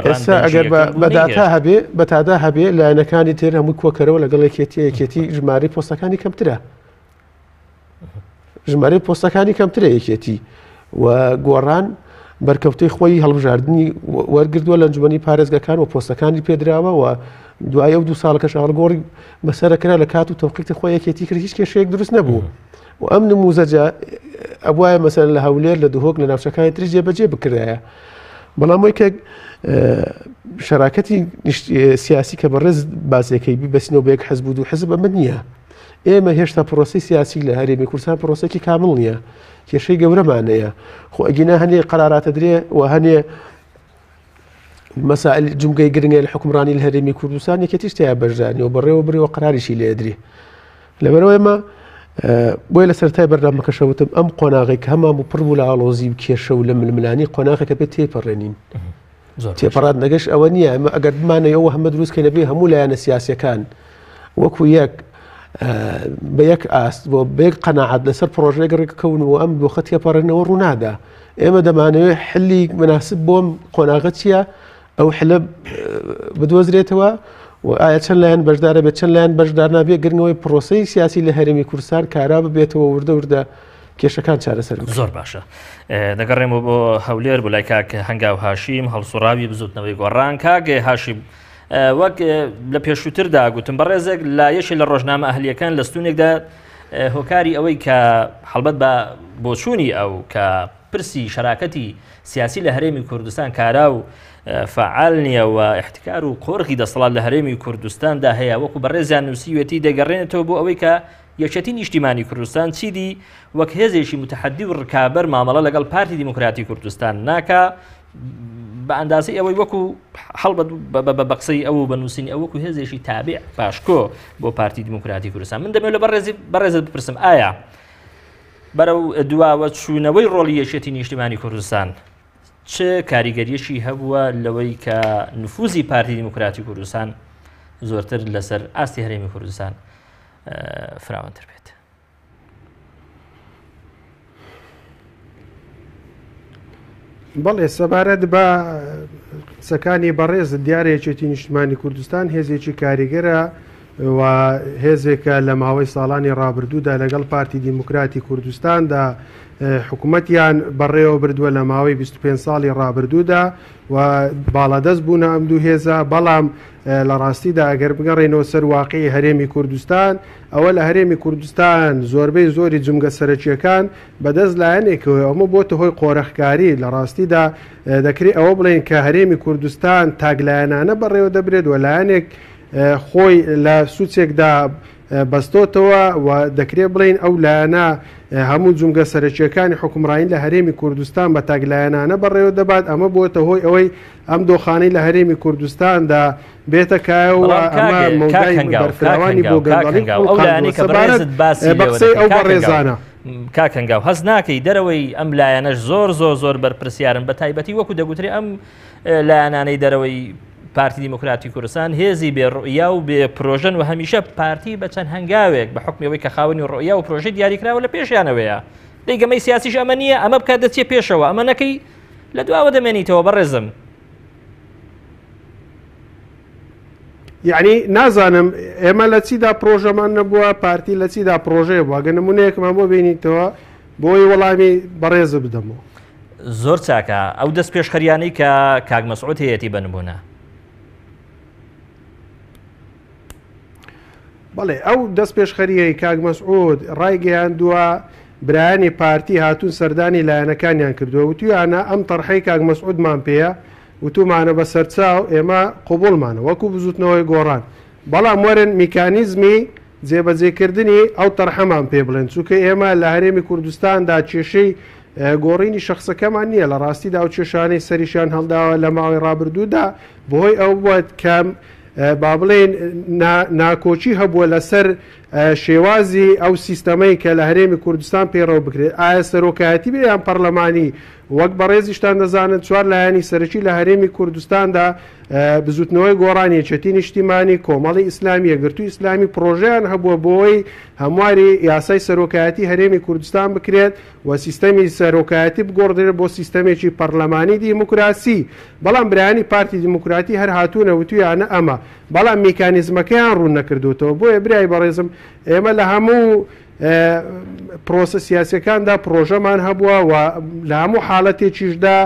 B: ئێستا ئەگەر بەداتا هەبێ بەتادا هەبێ لایەنەکانی تر هەموو کۆکەرەوە لەگەڵ یەکێتی یەکێتی ژمارەی پۆستەکانی کەمترە ژمارەی پۆستەکانی کەمترە یەکێتی و گۆڕان بەرکەوتەی خۆی هەڵبژاردننی وەرگردووە لە ئەنجومەنی پارێزگەکان و پۆستەکانی پێدراوە و دوای ئەو دو ساڵەکەش ئاڵگۆڕی بەسەرەکرا لە کات و تەوقیتی خۆی یەکێتی کرد هیچ کێشەیەک دروست نەبوو. و ئەم نموزەجە ئەبواە مەسەر لە هەولێر لە دهۆک لە ناوچەکانی تری جێبەجێ بکرایە بەڵام وی کە شەراکەتی سیاسی کە بەڕێز باسێکەی ببەسینەوە بە یەک حزب و دوو حزب ئەمە نییە ئێمە هێشتا پرۆسی سیاسی لە هەرێمی کوردستان پرۆسێکی کامل نییە کێشەی گەورەمانەیە خۆ ئەگینا هەنێ قەراراتە درێ و هەنێ مەسائل جومگەی گرنگە لە حکومڕانی لە هەرێمی کوردستان یەکێتیش تیا بەشدار نیە و بەڕێوە بری و قەراریشی لێ درێ لەبەرەوە ئێمە بۆیە لە سەرەتای بەرنامەکەشە وتم ئەم قۆناغێک کە هەمان بوو پڕ بوو لە ئاڵۆزی و کێشە و لە ململانی قۆناغێکە پێ تێپەڕێنین تێپەڕات نەگەش ئەوە نییە ئەمە ئەگەر بمانەوە هەمە دروستکەینە بێ هەموو لایەنە سیاسەکان وەکو یەک بە یەک ئاست بۆ بە یەک قەناعەت لەسەر پرۆژەیەک ڕێککەون و ئەم دۆخە تێپەڕێنەوە ڕوونادا ئێمە دەمانەوێت حلی مناسب بۆم قۆناغە چییە ئەو حلە بدۆزرێتەوە و ئایا چەند لایەن بەشدارە بێت چەند لایەن بەشدار نابێت گرنگەوەی پرۆسەی سیاسی لە هەرێمی کوردستان کارا ببێتەوە وردە وردە کێشەکان چارەسەر
A: زۆر باشە دەگەڕێمەوە بۆ هەولێر بۆ لای کاک هەنگاو هاشیم هەڵسوڕاوی بزوتنەوەی گۆڕان کاک هاشیم وەک لە پێشووتردا گوتم بەڕێزێک لە یەکێ لە ڕۆژنامە ئەهلیەکان لە ستونێکدا هۆکاری ئەوەی کە هەڵبەت بە بۆچوونی ئەو کە پرسی شەراکەتی سیاسی لە هەرێمی کوردستان کارا و فعال نییە و احتکار و قۆرغی دەسەڵات لە هەرێمی کوردستاندا هەیە وەکو بەڕێزیان نووسیوێتی دەگەڕێنێتەوە بۆ ئەوەی کە یەکێتی نیشتیمانی کوردستان چیدی وەک هێزێکی متحدی و ڕکابەر مامەڵە لەگەڵ پارتی دیموکراتی کوردستان ناکا بە ئەندازەی ئەوەی وەکو هەڵبەت بە قسەی ئەو بە نووسینی ئەو وەکو هێزێکی تابع پاشکۆ بۆ پارتی دیموکراتی کوردستان من دەمێت لە بەڕێزی بەڕێزت بپرسم ئایا بەرەو دواوە چوونەوەی ڕۆڵی یەکێتی نیشتیمانی کوردستان چ کاریگەریەکی هەبووە لەوەی کە نفوزی پارتی دیموکراتی کوردستان زۆرتر لەسەر ئاستی هەرێمی کوردستان فراوانتر بێت؟
C: بەڵێ سەبارەت بە قسەکانی بەڕێزت دیارە یەکێتی نیشتمانی کوردستان هێزێکی کاریگەرە و هێزێکە لە ماوەی ساڵانی ڕابردوودا لەگەڵ پارتی دیموکراتی کوردستاندا حکوومەتیان بەڕێوە بردووە لە ماوەی 25 ساڵی ڕابردوودا و باڵادەست بوونە ئەم دوو هێزە بەڵام لە ڕاستیدا ئەگەر بگەڕێینەوە سەر واقعی هەرێمی کوردستان، ئەوە لە هەرێمی کوردستان زۆربەی زۆری جومگە سەرەکییەکان بەدەست لایەنێکەوەیە، ئەمە بۆتە هۆی قۆرخکاری، لە ڕاستیدا دەکرێ ئەوە بڵێین کە هەرێمی کوردستان تاکلایەنانە بەڕێوە دەبرێت و لایەنێک خۆی لە سوچێکدا بەستۆتەوە و دەکرێ بڵێین ئەو لایەنە هەموو جومگە سەرەکییەکانی حوکمڕانی لە هەرێمی کوردستان بە تاکلایەنانە بەڕێوە دەبات، ئەمە بۆتە هۆی ئەوەی ئەم دۆخانەی لە هەرێمی کوردستاندا بێتە کایەوە
A: بەڵام
C: ئەمە
A: کاک کاک
C: مەودای
A: هەنگاو کاک
C: بەرفراوانی بۆ
A: هەنگاو کاک
C: گەندەڵی
A: هەنگاو ئەو
C: خوڵقاندووە
A: لایەنەی کە
C: سەبارەت
A: بەڕێزت باسی
C: بە
A: لێوە
C: قسەی
A: دەکەی
C: ئەو
A: کاک هەنگاو
C: بەڕێزانە.
A: کاک هەنگاو هەست ناکەی دەرەوەی ئەم لایەنەش زۆر زۆر زۆر بەرپرسیارن بە تایبەتی وەکو دەگوترێ ئەم لایەنانەی دەرەوەی پارتی دیموکراتی کوردستان هێزی بێ ڕوئیا و بێ پرۆژەن و هەمیشە پارتی بە چەند هەنگاوێک بە حکمی ئەوەی کە خاوەنی ڕوئیا و پرۆژەی دیاریکراوە لە پێشیانەوەیە دەی گەمەی سیاسیش ئەمە نییە ئەمە بکات دەچێ پێشەوە ئەمە نەکەی لە دواوە دەمێنیتەوە بەڕێزم.
C: یعنی نازانم ئێمە لە چیدا پرۆژەمان نەبووە پارتی لە چیدا پرۆژەیە بووە گە نمونەیەکمان بۆ بینیتەوە بۆی وەڵامی بەڕێز بدەمەوە.
A: زۆر چاکە ئەو دەست پێشخەریانەی کە کاک مەسعود هەیەتی بە نمونە.
C: بەڵێ ئەو دەست پێشخەریەی کاک مەسعود ڕایگەیاندووە برایانی پارتی هاتوون سەردانی لایەنەکانیان کردووە وتویانە ئەم تەرحەی کاک مەسعودمان پێیە وتومانە بە سەرچاو ئێمە قبوڵمانە وەکو بزوتنەوەی گۆڕان بەڵام وەرن میکانیزمی جێبەجێکردنی ئەو تەرحەمان پێ بڵێن چونکە ئێمە لە هەرێمی کوردستاندا کێشەی گۆڕینی شەخسەکەمان نییە لە ڕاستیدا ئەو کێشانەی سەریشیان هەڵداوە لە ماوەی ڕابردوودا بەهۆی ئەو بووە کە با بڵێین ناکۆکی هەبووە لەسەر شێوازی ئەو سیستەمەی کە لە هەرێمی کوردستان پەیڕەو بکرێت ئایا سەرۆکایەتی بێ یان پەرلەمانی، وەک بەڕێزیشتان دەزانن چوار لایەنی سەرەکی لە هەرێمی کوردستاندا بزوتنەوەی گۆڕان، یەکێتی نیشتیمانی، کۆمەڵی ئیسلامی، یەکگرتووی ئیسلامی پڕۆژەیان هەبووە بۆوەی هەمواری یاسای سەرۆکایەتی هەرێمی کوردستان بکرێت و سیستەمی سەرۆکایەتی بگۆڕدرێت بۆ سیستەمێکی پەرلەمانی دیموکراسی، بەڵام برایانی پارتی دیموکراتی هەر هاتوونە وتویانە ئەمە، بەڵام میکانیزمەکەیان ڕوون نەکردووتەوە، بۆیە برای بەڕێزم ئێمە لە هەموو پرۆسە سیاسیەکاندا پرۆژەمان هەبووە و لە هەموو حاڵەتێکیشدا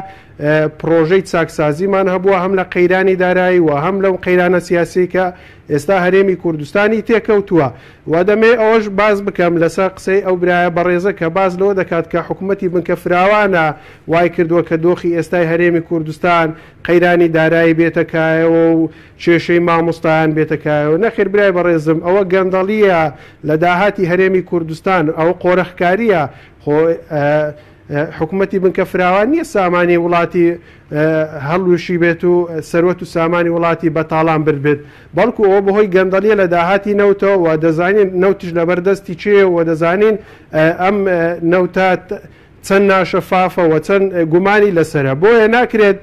C: پرۆژەی چاکسازیمان هەبووە هەم لە قەیرانی دارایی و هەم لەو قەیرانە سیاسی کە ئێستا هەرێمی کوردستانی تێکەوتووە و دەمێ ئەوەش باس بکەم لەسەر قسەی ئەو برایە بەڕێزە کە باس لەوە دەکات کە حکوومەتی بنکە فراوانە وای کردووە کە دۆخی ئێستای هەرێمی کوردستان قەیرانی دارایی بێتە کایەوە و کێشەی مامۆستایان بێتە کایەوە. نەخێر برای بەڕێزم ئەوە گەندەڵییە لە داهاتی هەرێمی کوردستان، ئەوە قۆرخکارییە، خۆ حکومەتی بنکە فراوان نییە سامانی وڵاتی هەڵلوشی بێت و سەروەت و سامانی وڵاتی بە تاڵان برد بێت، بەڵکو ئەوە بەهۆی گەندەڵییە لە داهاتی نەوتەوە و دەزانین نەوتیش لەبەر دەستی کێیە و دەزانین ئەم نەوتە چەند ناشەفافە و چەند گومانی لەسەرە، بۆیە ناکرێت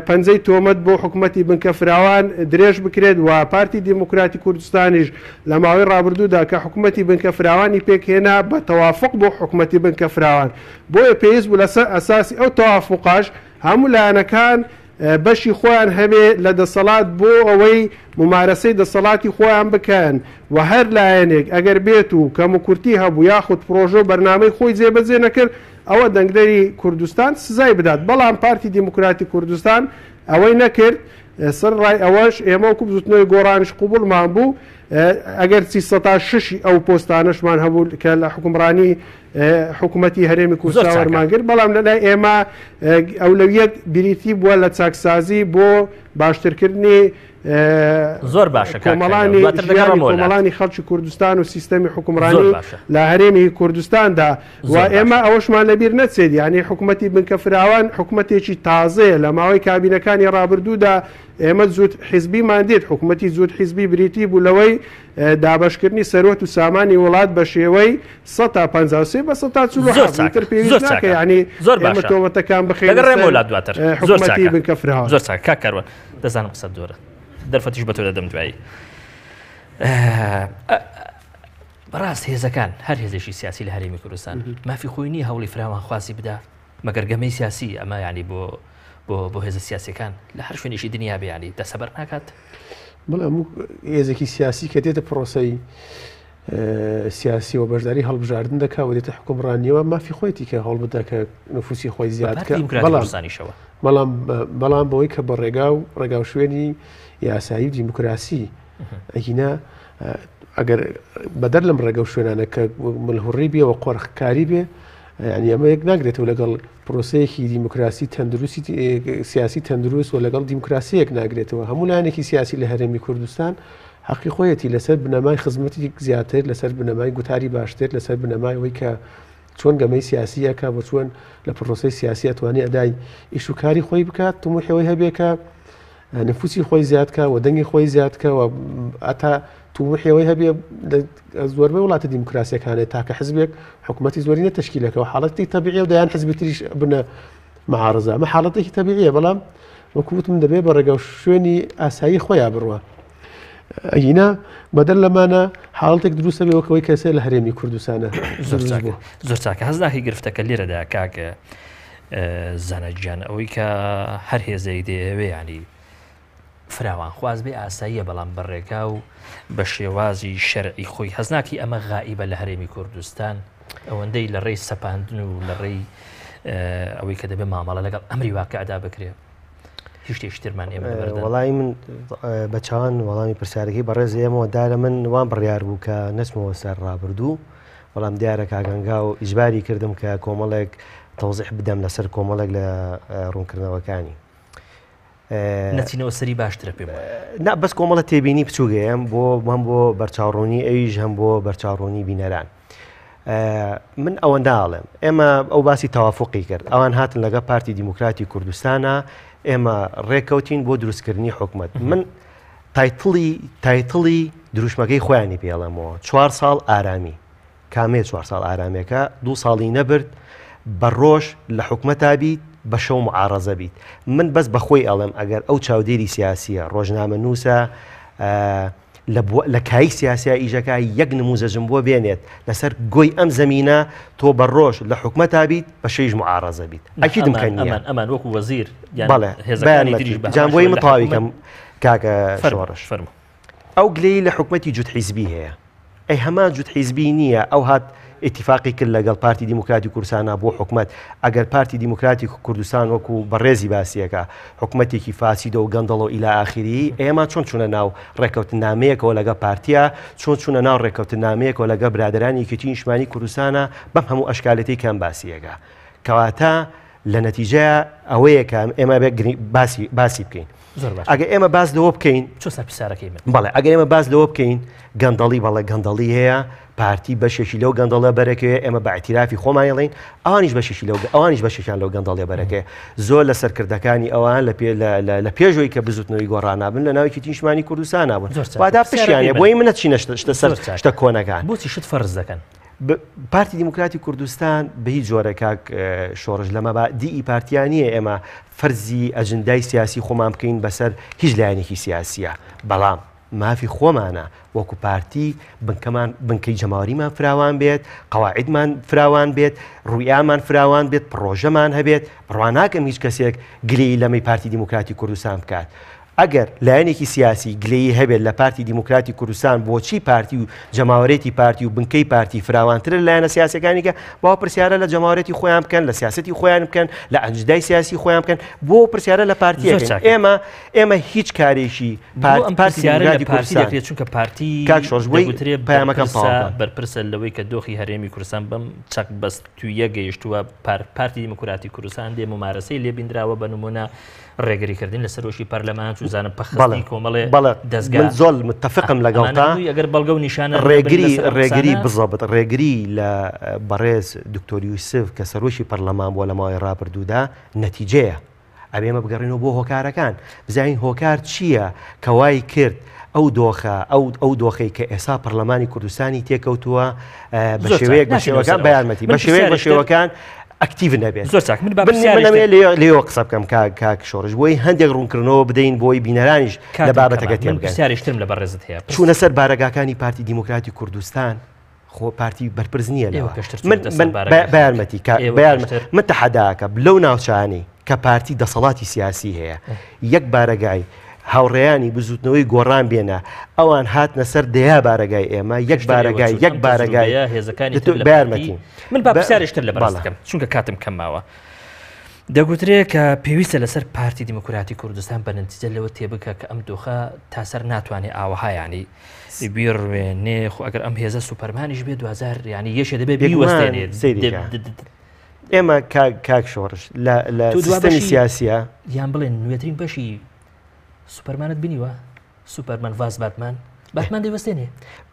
C: پەنجەی تۆمەت بۆ حکومەتی بنکە فراوان درێژ بکرێت و پارتی دیموکراتی کوردستانیش لە ماوەی ڕابردوودا کە حکومەتی بنکە فراوانی پێکهێنا بە تەوافوق بۆ حکومەتی بنکە فراوان بۆیە پێویست بوو لەسەر ئەساسی ئەو تەوافوقەش هەموو لایەنەکان بەشی خۆیان هەبێ لە دەسەڵات بۆ ئەوەی مومارەسەی دەسەڵاتی خۆیان بکەن و هەر لایەنێک ئەگەر بێت و کەموکورتی هەبوو یاخود پڕۆژە و بەرنامەی خۆی جێبەجێ نەکرد ئەوە دەنگدەری کوردستان سزای بدات بەڵام پارتی دیموکراتی کوردستان ئەوەی نەکرد سەرەڕای ئەوەش ئێمە وەکو بزوتنەوەی گۆڕانیش قبوڵمان بوو ئەگەرچی سەتا شەشی ئەو پۆستانەشمان هەبوو کە لە حوکمڕانی حکومەتی هەرێمی کوردستان وەرمان گرت، بەڵام لەلای ئێمە ئەولەویەت بریتی بووە لە چاکسازی بۆ باشترکردنی
A: زۆر باشە
C: کۆمەڵانی کۆمەڵانی خەڵکی کوردستان و سیستەمی حکومڕانی لە هەرێمی کوردستاندا و ئێمە ئەوەشمان لەبیر نەچێت یعنی حکومەتی بنکە فراوان حکومەتێکی تازەیە لە ماوەی کابینەکانی ڕابردوودا ئێمە جووت حیزبیمان دیت حکومەتی جووت حیزبی بریتی بوو لەوەی دابەشکردنی سەروەت و سامانی وڵات بە شێوەی 53% بە 47%
A: ئیتر
C: پێویست
A: زۆر
C: ناکە
A: چاکە
C: یعنی
A: زۆر
C: ئێمە
A: باشە
C: تۆمەتەکان بخەینە
A: لەگەڵ
C: سەر
A: ڕێمەوە لات دواتر زۆر
C: حکومەتی
A: چاکە
C: بنکە فراوان.
A: زۆر چاکە کاک کاروان دەزانم قسەت زۆرە دەرفەتیش بە تۆ دەدەم دوایی بەڕاست هێزەکان هەر هێزێکی سیاسی لە هەرێمی کوردستان مافی خۆی نییە هەوڵی فراوانخوازی بدا مەگەر گەمەی سیاسی ئەمە یعنی بۆ بۆ بۆ هێزە سیاسەکان لە هەر شوێنێکی دنیا بێ یعنی دەسەبەر ناکات؟
B: بەڵێ هەموو هێزێکی سیاسی کە دێتە پرۆسەی سیاسی و بەشداری هەڵبژاردن دەکا و دێتە حکومڕانیەوە مافی خۆیەتی کە هەوڵ بدە کە نفوسی خۆی زیاد
A: بە
B: کە
A: پارتی دیموکراتی
B: بەڵام
A: کوردستانیشەوە.
B: بەڵام بەڵام بەوەی کە بە ڕێگا و ڕێگا و شوێنی یاسایی و دیموکراسی ئەگینا ئەگەر بەدەر لەم ڕێگە و شوێنانە کە ملهوڕی بێ و قۆرخکاری بێ یعنی ئەمە یەک ناگرێتەوە لەگەڵ پرۆسەیەکی دیموکراسی تەندروستی سیاسی تەندروست و لەگەڵ دیموکراسیەک ناگرێتەوە هەموو لایەنێکی سیاسی لە هەرێمی کوردستان حەقی خۆیەتی لەسەر بنەمای خزمەتی زیاتر لەسەر بنەمای گوتاری باشتر لەسەر بنەمای ئەوەی کە چۆن گەمەی سیاسی ئەکا و چۆن لە پرۆسەی سیاسی ئەتوانێ ئەدای ئیش و کاری خۆی بکات تموحی ئەوەی هەبێ کە نفوسی خۆی زیاد کا و دەنگی خۆی زیاد کا و ئەتا تموحی ئەوەی هەبێ زۆربەی وڵاتە دیموکراسیەکانێ تاکە حزبێک حکوومەتی زۆرینە تەشکیلەکە و حاڵەتی تەبیعیە و دەیان حزبی تریش بنە معارزە ئەمە حاڵەتێکی تەبیعیە بەڵام وەکو وتم دەبێ بە ڕێگە و شوێنی ئاسایی خۆیان بڕوە ئەگینا بەدەر لەمانە حاڵەتێک دروستە بێ وەکەوەی کەسێ لە هەرێمی کوردستانە
A: زۆر چاکە زۆر چاکە هەز ناکەی گرفتەکە لێرەدا کاکە زانا گیان ئەوەی کە هەر هێزێک دەیەوێ ینی فراوانخواز بێ ئاساییە بەڵام بە ڕێگا و بە شێوازی شەرعی خۆی هەز ناکەی ئەمە غائیبە لە هەرێمی کوردستان ئەوەندەی لە ڕێی سەپاندن و لە ڕێی ئەوەی کە دەبێت مامەڵە لەگەڵ ئەمری واقعدا بکرێت هیچ شتێکی ترمان ئێمە لەبەردەم.
D: وەڵی من بە چاوان وەڵامی پرسیارەکەی بەڕێز ئێمەوە دارە من وام بڕیار بوو کە نەچمەوە سەر ڕابردوو بەڵام دیارە کاک هەنگاو ئیجباری کردم کە کۆمەڵێک تەوزیح بدەم لەسەر کۆمەڵێک لە ڕوونکردنەوەکانی.
A: نەچینەوە سەری باشترە پێم وایە.
D: نا بەس کۆمەڵە تێبینی بچووگەیەم بۆ هەم بۆ بەرچاوڕوونی ئەویش هەم بۆ بەرچاوڕوونی بینەران. من ئەوەندە ئاڵێم ئێمە ئەو باسی تەوافقی کرد ئەوان هاتن لەگە پارتی دیموکراتی کوردستانە ئێمە ڕێککەوتین بۆ دروستکردنی حکومت من title ی title ی دروشمەکەی خۆیانی پێڵێمەوە چوار ساڵ ئارامی کامەیە چوار ساڵ ئارامێکە دوو ساڵی نەبرد بە ڕۆژ لە حکومەتا بیت بە شەو معارەزە بیت من بەس بە خۆی ئەڵێم ئەگەر ئەو چاودێری سیاسیە ڕۆژنامە نووسە لە کای سیاسیا ئیژەکە یەک نموزەجم بۆ بێنێت لەسەر گۆی ئەم زەمینە تۆ بە ڕۆژ لە حکومەتا بیت بە شەویش معارەزە بیت ئەکیدم کە نییە
A: ئەمان وەکو وەزیر
D: بەڵێ
A: هێزەکانی تریش بە
D: جان بۆی من تەواوی کەم کاکە شۆڕش
A: فەرموو
D: ئەو گلەیی لە حکومەتی جوت حیزبی هەیە ئەی هەمان جوت حیزبی نییە ئەو هات ئیتیفاقی کرد لەگەڵ پارتی دیموکراتی کوردستانا بۆ حکومەت ئەگەر پارتی دیموکراتی کوردستان وەکو بەڕێزی باسیەکە حکومەتێکی فاسیدە و گەندەڵە و ئیلا ئاخری ئێمە چۆن چوونە ناو ڕێککەوتنامەیەکەوە لەگەڵ پارتیا چۆن چوونە ناو ڕێککەوتنامەیەکەوە لەگەڵ برادەرانی یەکێتی نیشتمانی کوردستانە بەم هەموو ئەشکالەتی کەم باسیەکە کەواتە لە نەتیجەیە ئەوەیە کە ئێمە بێ باسی باسی بکەین ئەگە ئێمە باس لەوە بکەین
A: چۆ سەر پرسیارەکەی من
D: بەڵێ ئەگەر ئێمە باس لەوە بکەین گەندەڵی بەڵێ گەندەڵی هەیە پارتی بەشێکی لەو گەندەڵە بەرەکەوێ ئێمە بە اعترافی خۆمان ئەڵێین ئەوانیش بەشێکی لەو ئەوانیش بەشێکیان لەو گەندەڵیە بەرەکەوێ زۆر لە سەرکردەکانی ئەوان لە پێ لە پێشەوەی کە بزوتنەوەی گۆڕانا بن لە ناوێکی نیشتمانی کوردستانا بوون وادا پشیانە بۆی منە چینە شتە سەر شتە کۆنەکان
A: بۆچی شت فەرز دەکەن
D: پارتی دیموکراتی کوردستان بە هیچ جۆرە کاک شۆڕش لە مەبادیئی پارتیا نییە ئێمە فەرزی ئەجندای سیاسی خۆمان بکەین بەسەر هیچ لایەنێکی سیاسیە بەڵام مافی خۆمانە وەکو پارتی بنکەمان بنکەی جەماوەریمان فراوان بێت قەواعدمان فراوان بێت ڕویامان فراوان بێت پڕۆژەمان هەبێت بڕوا ناکەم هیچ کەسێک گلەیی لەمەی پارتی دیموکراتی کوردستان بکات ئەگەر لایەنێکی سیاسی گلەیی هەبێت لە پارتی دیموکراتی کوردستان بۆچی پارتی و جەماوەرێتی پارتی و بنکەی پارتی فراوانترە لە لایەنە سیاسەکانی کە با پرسیارە لە جەماوەرێتی خۆیان بکەن لە سیاسەتی خۆیان بکەن لە ئەنجدای سیاسی خۆیان بکەن بۆ پرسیارە لە پارتیەکەن ئێمە ئێمە هیچ کارێکی
A: پارتی پارتی دیموکراتی کوردستان دەکرێت چونکە پارتی
D: کاک شۆڕش بۆی
A: دەگوترێ
D: پەیامەکەم تەواو بکەم.
A: بەرپرسە لەوەی کە دۆخی هەرێمی کوردستان بەم چەق بەستوویە گەیشتووە پارتی دیموکراتی کوردستان دێ ممارەسەی لێ بیندراوە بە نمونە ڕێگریکردن لە سەرۆکی پەرلەمان چوزانم پەخستنی کۆمەڵێ
D: بەڵێ
A: دەزگا
D: من زۆر متفقم لەگەڵتا
A: ئەگەر بەڵگە و نیشانە
D: ڕێگری ڕێگری بزەبت ڕێگری لە بەڕێز دکتۆر یوسف کە سەرۆکی پەرلەمان بووە لە ماوەی ڕابردوودا نەتیجەیە ئەبێ ئێمە بگەڕێینەوە بۆ هۆکارەکان بزانین هۆکار چییە کە وای کرد ئەو دۆخە ئەو ئەو دۆخەی کە ئێستا پەرلەمانی کوردستانی تێکەوتووە بە شێوەیەک بە شێوەکان بە یارمەتی بە شێوەیەک بە شێوەکان ئەکتیڤ نەبێت
A: زۆر چاک من با
D: لێەوە قسە بکەم کاک کاک شۆڕش بۆی هەندێک ڕوونکردنەوە بدەین بۆی بینەرانیش لە بابەتەکە تێبگەن
A: پرسیارێکترم لە بەڕێزت هەیە
D: چوونە سەر بارەگاکانی پارتی دیموکراتی کوردستان خۆ پارتی بەرپرس نییە لەوە من بە یارمەتی من تەحەداکەم لەو ناوچانەی کە پارتی دەسەڵاتی سیاسی هەیە یەک بارەگای هاوڕێیانی بزوتنەوەی گۆڕان بێنە ئەوان هاتنە سەر دەیا بارەگای ئێمە یەک بارەگای یەک بارەگای
A: هێزەکانی
D: بارمەتی
A: من با پرسیارێکتر لە بەڕێزت چونکە کاتم کەم ماوە دەگوترێ کە پێویستە لەسەر پارتی دیموکراتی کوردستان بە نەتیجە لەوە تێبکە کە ئەم دۆخە تاسەر ناتوانێت ئاوەها ینی بیڕوێنێ خۆ ئەگەر ئەم هێزە سوپەرمانیش بێ دوجار ینی یەشێ دەبێ بیوەستێنێت
D: ئێمە کاک شۆڕش لە سیستەمی سیاسیە
A: یان بڵێن نوێترین بەشی سوپەرمانت بینیوە سوپەرمان ڤاز باتمان باتمان دەیوەستێنێ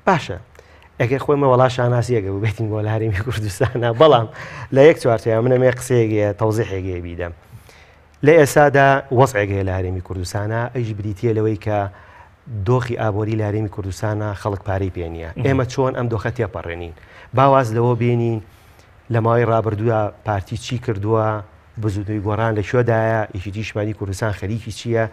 D: باشە ئەگەر خۆی مە وەڵا شانازیەکە بوو بێتین بۆ لە هەرێمی کوردستانە بەڵام لە یەک چوارچێوە منەمێ قسەیەک تەوزیحێک بیدەم لە ئێستادا وەزعێک هەیە لە هەرێمی کوردستانا ئەویش بریتییە لەوەی کە دۆخی ئابۆری لە هەرێمی کوردستانا خەڵک پارەی پێ نییە ئێمە چۆن ئەم دۆخە تێپەڕێنین با واز لەوە بێنین لە ماوەی ڕابردوودا پارتی چی کردووە بزوتنەوەی گۆڕان لە کوێدایە یەکێتی نیشتمانی کوردستان خەریکی چییە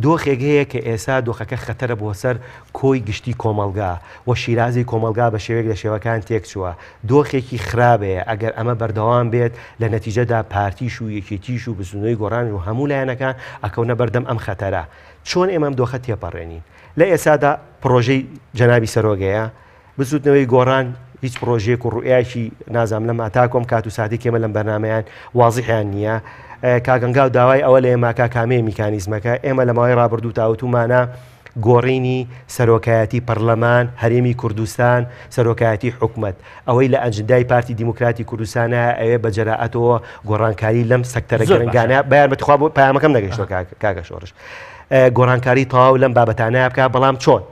D: دۆخێک هەیە کە ئێستا دۆخەکە خەتەرە بۆ سەر کۆی گشتی کۆمەڵگا و شیرازەی کۆمەڵگا بە شێوەیەک لە شێوەکان تێکچووە دۆخێکی خراپەیە، ئەگەر ئەمە بەردەوام بێت لە نەتیجەدا پارتیش و یەکێتیش و بزوتنەوەی گۆڕانیش و هەموو لایەنەکان ئەکەونە بەردەم ئەم خەتەرە. چۆن ئێمە ئەم دۆخە تێپەڕێنین؟ لە ئێستادا پڕۆژەی جەنابی سەرۆک هەیە، بزوتنەوەی گۆڕان هیچ پڕۆژەیەک و ڕوئیایەکی نازانم لەم تاکو ئەم کات و ساتەی کە ئێمە لەم بەرنامەیان وازیحیان نییە. کاک هەنگاو داوای ئەوە لە ئێمە کا کامەیە میکانیزمەکە؟ ئێمە لە ماوەی ڕابردوو تا وتومانە گۆڕینی سەرۆکایەتی پەرلەمان هەرێمی کوردستان، سەرۆکایەتی حکومەت، ئەوەی لە ئەجندای پارتی دیموکراتی کوردستانە ئەوێ بە جەرائەتەوە گۆڕانکاری لەم سەکتەرە
A: زۆر باشە.
D: گرنگانە بە یارمەتی خوا بۆ پەیامەکەم نەگەیشتووە کاک کاکە شۆڕش گۆڕانکاری تەواو لەم بابەتانە بکا بەڵام چۆن؟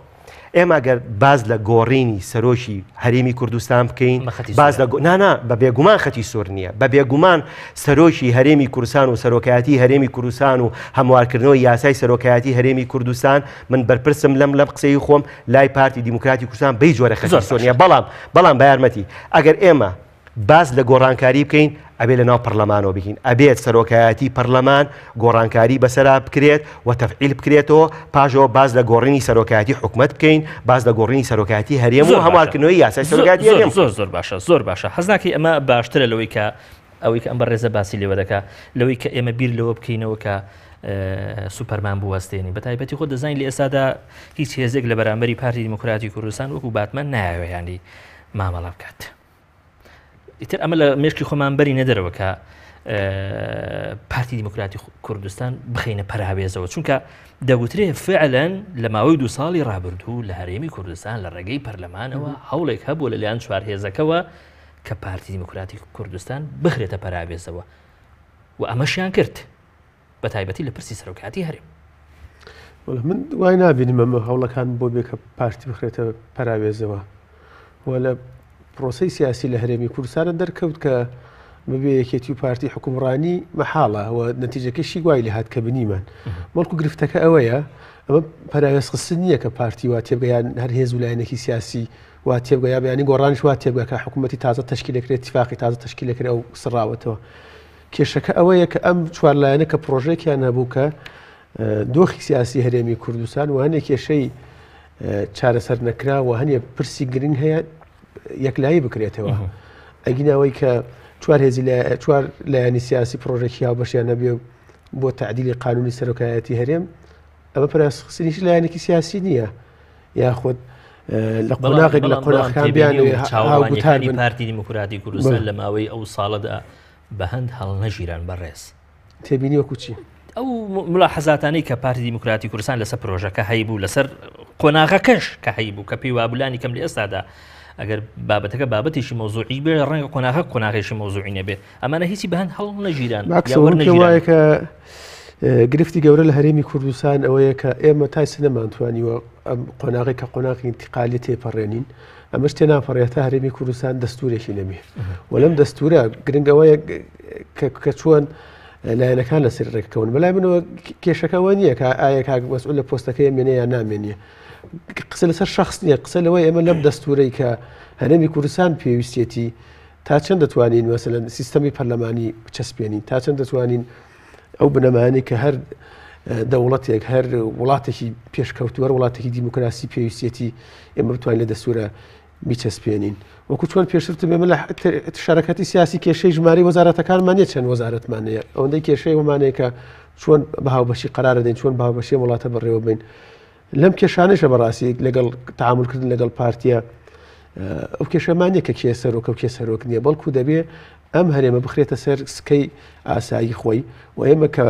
D: ئێمە گەر باس لە گۆڕینی سەرۆکی هەرێمی کوردستان بکەین باس لە نانا بە بێگومان خەتی سوور نییە بە بێگومان سەرۆکی هەرێمی کوردستان و سەرۆکایەتی هەرێمی کوردستان و هەموارکردنەوەی یاسای سەرۆکایەتی هەرێمی کوردستان من بەرپرسم لەم لەم قسەی خۆم لای پارتی دیموکراتی کوردستان بەی جۆرە خەتی سوور نییە بەڵام بەڵام بە یارمەتی ئەگەر ئێمە باس لە گۆڕانکاری بکەین ئەبێ لە ناو پەرلەمانەوە بکەین ئەبێت سەرۆکایەتی پەرلەمان گۆڕانکاری بەسەرا بکرێت و تەفعیل بکرێتەوە پاشەوە باس لە گۆڕینی سەرۆکایەتی حکومەت بکەین باس لە گۆڕینی سەرۆکایەتی هەرێم و هەموارکردنەوەی یاسای سەرۆکایەتی هەرێم
A: زۆر زۆر باشە زۆر باشە حەز ناکەی ئەمە باشترە لەوەی کە ئەوەی کە ئەم بەڕێزە باسی لێوە دەکا لەوەی کە ئێمە بیر لەوە بکەینەوە کە سوپەرمان بوەستێنین بە تایبەتی خۆ دەزانین لە ئێستادا هیچ هێزێک لە بەرامبەری پارتی دیموکراتی کوردستان وەکو باتمان نایەوێ ینی مامەڵە بکات. ئیتر ئەمە لە مێشکی خۆمان بەری نەدەرەوە کە پارتی دیموکراتی کوردستان بخینە پەراوێزەوە چونکە دەگوترێ فعلەن لە ماوەی دو ساڵی ڕابردوو لە هەرێمی کوردستان لە ڕێگەی پەرلەمانەوە هەوڵێک هەبوو لەلایەن چوار هێزەکەوە کە پارتی دیموکراتی کوردستان بخرێتە پەراوێزەوە و ئەمەشیان کرد بە تایبەتی لە پرسی سەرۆکایەتی هەرێم.
B: من وای نابینم ئەمە هەوڵەکان بۆ بێ کە پارتی بخرێتە پەراوێزەوە و لە پرۆسەی سیاسی لە هەرێمی کوردستانە دەرکەوت کە بەبێ یەکێتی و پارتی حکومڕانی مەحاڵە و نەتیجەکەشی وای لە هات کە بنیمان بەڵکو گرفتەکە ئەوەیە ئەمە پەراوێزخستن نییە کە پارتی وا تێبگە یان هەر هێز و لایەنێکی سیاسی وا تێبگە یا بەیانی گۆڕانیش وا تێبگە کە حکوومەتی تازە تەشکیل دەکرێت تفاقی تازە تەشکیل دەکرێت ئەو سڕاوەتەوە کێشەکە ئەوەیە کە ئەم چوار لایەنە کە پرۆژێکیان هەبوو کە دۆخی سیاسی هەرێمی کوردستان و هەنێک کێشەی چارەسەر نەکرا و هەنێ پرسی گرنگ هەیە یەکلایی بکرێتەوە ئەگیناوەی کە چوار هێزی چوار لایەنی سیاسی پرۆژێکی هاوبەشیان نەبێ بۆ تعدیلی قانونی سەرۆکایەتی هەرێم ئەمە پەراوێزخستنی هیچ لایەنێکی سیاسی نییە یاخود لە قۆناغێک لە قۆناغەکان بیانەوێ هاوگوتار بن.
A: پارتی دیموکراتی کوردستان لە ماوەی ئەو ساڵەدا بە هەند هەڵنەگیران بەڕێز.
B: تێبینی وەکو چی؟
A: ئەو ملاحەزاتانەی کە پارتی دیموکراتی کوردستان لەسەر پرۆژەکە هەیبوو لەسەر قۆناغەکەش کە هەیبوو کە پێی وابوو لانی کەم لە ئێستادا ئەگەر بابەتەکە بابەتێکی مەوزوعی بێ ڕەنگە قۆناغە قۆناغێکی مەوزوعی نەبێ ئەمانە هیچی بەهەند هەڵ نەگیران
B: وایە کە گرفتی گەورە لە هەرێمی کوردستان ئەوەیە کە ئێمە تا ئێستا نەمانتوانیوە ئەم قۆناغی کە قۆناغی ئینتیقالی تێپەڕێنین ئەمەش تێناپەڕێت تا هەرێمی کوردستان دەستورێکی نەبێ و لەم دەستورە گرنگ ئەوەیە کە چۆن لایەنەکان لەسەر ڕێککەون بەلای منەوە کێشەکەەوە نییە کە ئایا کاک مەسعود لە پۆستەکەی مێنێ یان نامێنێ قسە لەسەر شخص نییە قسە لەوەی ئێمە لەم دەستورەی کە هەرێمی کوردستان پێویستێتی تا چەند دەتوانین مەسەلەن سیستەمی پەرلەمانی بچەسپێنین تا چەند دەتوانین ئەو بنەمایانەی کە هەر دەوڵەتێک هەر وڵاتێکی پێشکەوتوو هەر وڵاتێکی دیموکراسی پێویستێتی ئێمە بتوانین لە دەستورە بیچەسپێنین وەکو چۆن پێشتر ئێمە لە شارەکەتی سیاسی کێشەی ژمارەی وەزارەتەکانمان نیە چەند وەزارەتمان هەیە ئەوەندەی کێشەی ئەومانەیە کە چۆن بە هاوبەشی قەرار دەین چۆن بە هاوبەشی وڵاتە بەڕێوە بین لەم کێشانەشە بەڕاستی لەگەڵ تعاملکردن لەگەڵ پارتیە ئەو کێشەمان نیە کە کێ سەرۆکە و کێ سەرۆک نییە بەڵکو دەبێ ئەم هەرێمە بخرێتە سەر سکەی ئاسایی خۆی و ئێمە کە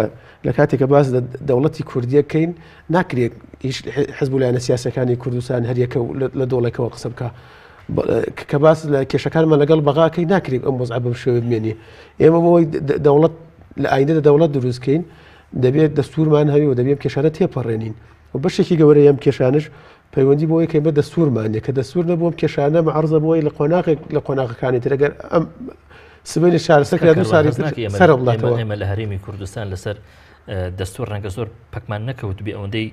B: لە کاتێکە باس لە دەوڵەتی کوردیەکەین ناکرێت هیچ حزب و لایەنە سیاسەکانی کوردستان هەریەکە لە دۆڵێکەوە قسە بکە کە باس لە کێشەکانمان لەگەڵ بەغاکەی ناکرێت ئەم وەزعە بەم شێوە بمێنێ ئێمە بۆی دەوڵەت لە ئایندەدا دەوڵەت دروستکەین دەبێت دەستورمان هەبێ و دەبێت کێشانە تێپەڕێنین و بەشێکی گەورەی ئەم کێشانەش پەیوەندی بۆی کە ئێمە دەستورمان نیە کە دەستور نەبوو ئەم کێشانە مەعرزە بۆی لە قۆناغێک لە قۆناغەکانی تر ئەگەر ئەم سبەینێ چارەسەر کرا دوو ساڵی تر سەر هەڵداتەوە.
A: ئێمە لە هەرێمی کوردستان لەسەر دەستور ڕەنگە زۆر پەکمان نەکەوت بێ ئەوەندەی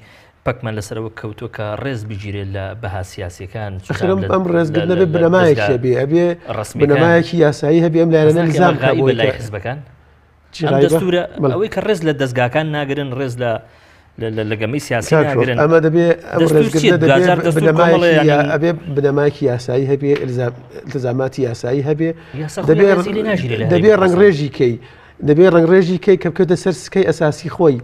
A: پەکمان لەسەرەوە کەوتووە کە ڕێز بگیرێت لە بەها سیاسیەکان
B: ئەم ڕێزگرتنە بێ بنەمایەکی هەبێ ئەبێ بنەمایەکی یاسایی هەبێ ئەم لایەنە نزام
A: بۆ لای حزبەکان ئەم دەستورە ئەوەی کە ڕێز لە دەزگاکان ناگرن ڕێز لە لە گەمەی سیاسی ناگرن
B: ئەمە دەبێ ئەبێ بنەمایەکی یاسایی هەبێ التزاماتی یاسایی هەبێ دەبێ ڕەنگڕێژی کەی دەبێ ڕەنگڕێژی کەی کە بکەوتە سەر سکەی ئەساسی خۆی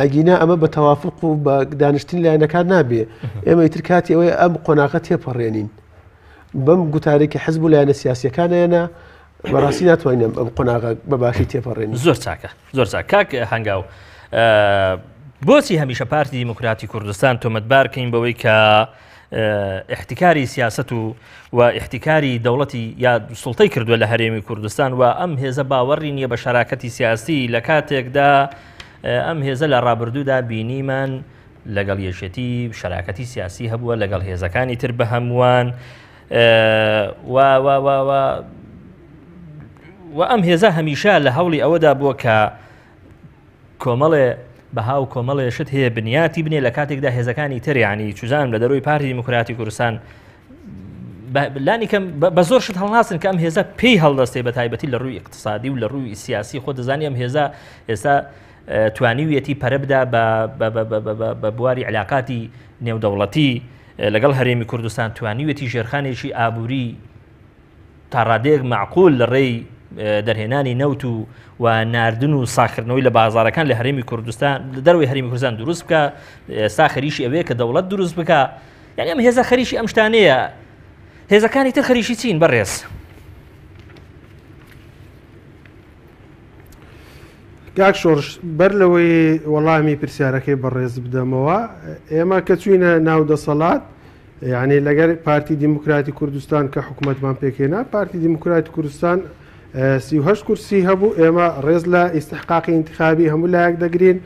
B: ئەگینا ئەمە بە تەوافق و بە دانیشتن لایەنەکان نابێ ئێمە ئیتر کاتی ئەوەیە ئەم قۆناغە تێپەڕێنین بەم گوتارێکی حزب و لایەنە سیاسیەکانیانە بەڕاستی ناتوانین ئەم قۆناغە بە باشی تێپەڕێنین.
A: زۆر چاکە زۆر چاک کاک هەنگاو بۆچی هەمیشە پارتی دیموکراتی کوردستان تۆمەتبار کەین بەوەی کە احتکاری سیاست و و احتکاری دەوڵەتی یا سڵتەی کردووە لە هەرێمی کوردستان و ئەم هێزە باوەڕی نییە بە شەراکەتی سیاسی لە کاتێکدا ئەم هێزە لە ڕابردوودا بینیمان لەگەڵ یەکێتی شەراکەتی سیاسی هەبووە لەگەڵ هێزەکانی تر بە هەمووان و و و و و ئەم هێزە هەمیشە لە هەوڵی ئەوەدا بووە کە کۆمەڵێ بەها و کۆمەڵێ شت هەیە بنیاتی بنێ لە کاتێکدا هێزەکانی تر ینی چزانم لە دەروی پارتی دیموکراتی کوردستان لانی کەم بە زۆر شت هەڵناسن کە ئەم هێزە پێی هەڵدەستێ بە تایبەتی لە ڕووی اقتصادی و لە ڕووی سیاسی خۆ دەزانی ئەم هێزە ئێستا توانیویەتی پەرە بدا بە بواری علااقاتی نێودەوڵەتی لەگەڵ هەرێمی کوردستان توانیویەتی ژێرخانێکی ئابووری تا ڕادەیەک مەعقول لە ڕێی دەرهێنانی نەوت و و ناردن و ساخردنەوەی لە بازارەکان لە هەرێمی کوردستان لە دەروی هەرێمی کوردستان دروست بکە ئێستا خەریکی ئەوەیە کە دەوڵەت دروست بکە یعنی ئەم هێزە خەریکی ئەم شتانەیە هێزەکانی تر خەریکی چین بەڕێز
C: کاک شۆڕش بەر لەوەی وەڵامی پرسیارەکەی بەڕێز بدەمەوە ئێمە کە چوینە ناو دەسەڵات یانی لەگەر پارتی دیموکراتی کوردستان کە حکوومەتمان پێکهێنا پارتی دیموکراتی کوردستان 38 کورسی هەبوو ئێمە ڕێز لە ئیستحقاقی ئینتخابی هەموو لایەک دەگرین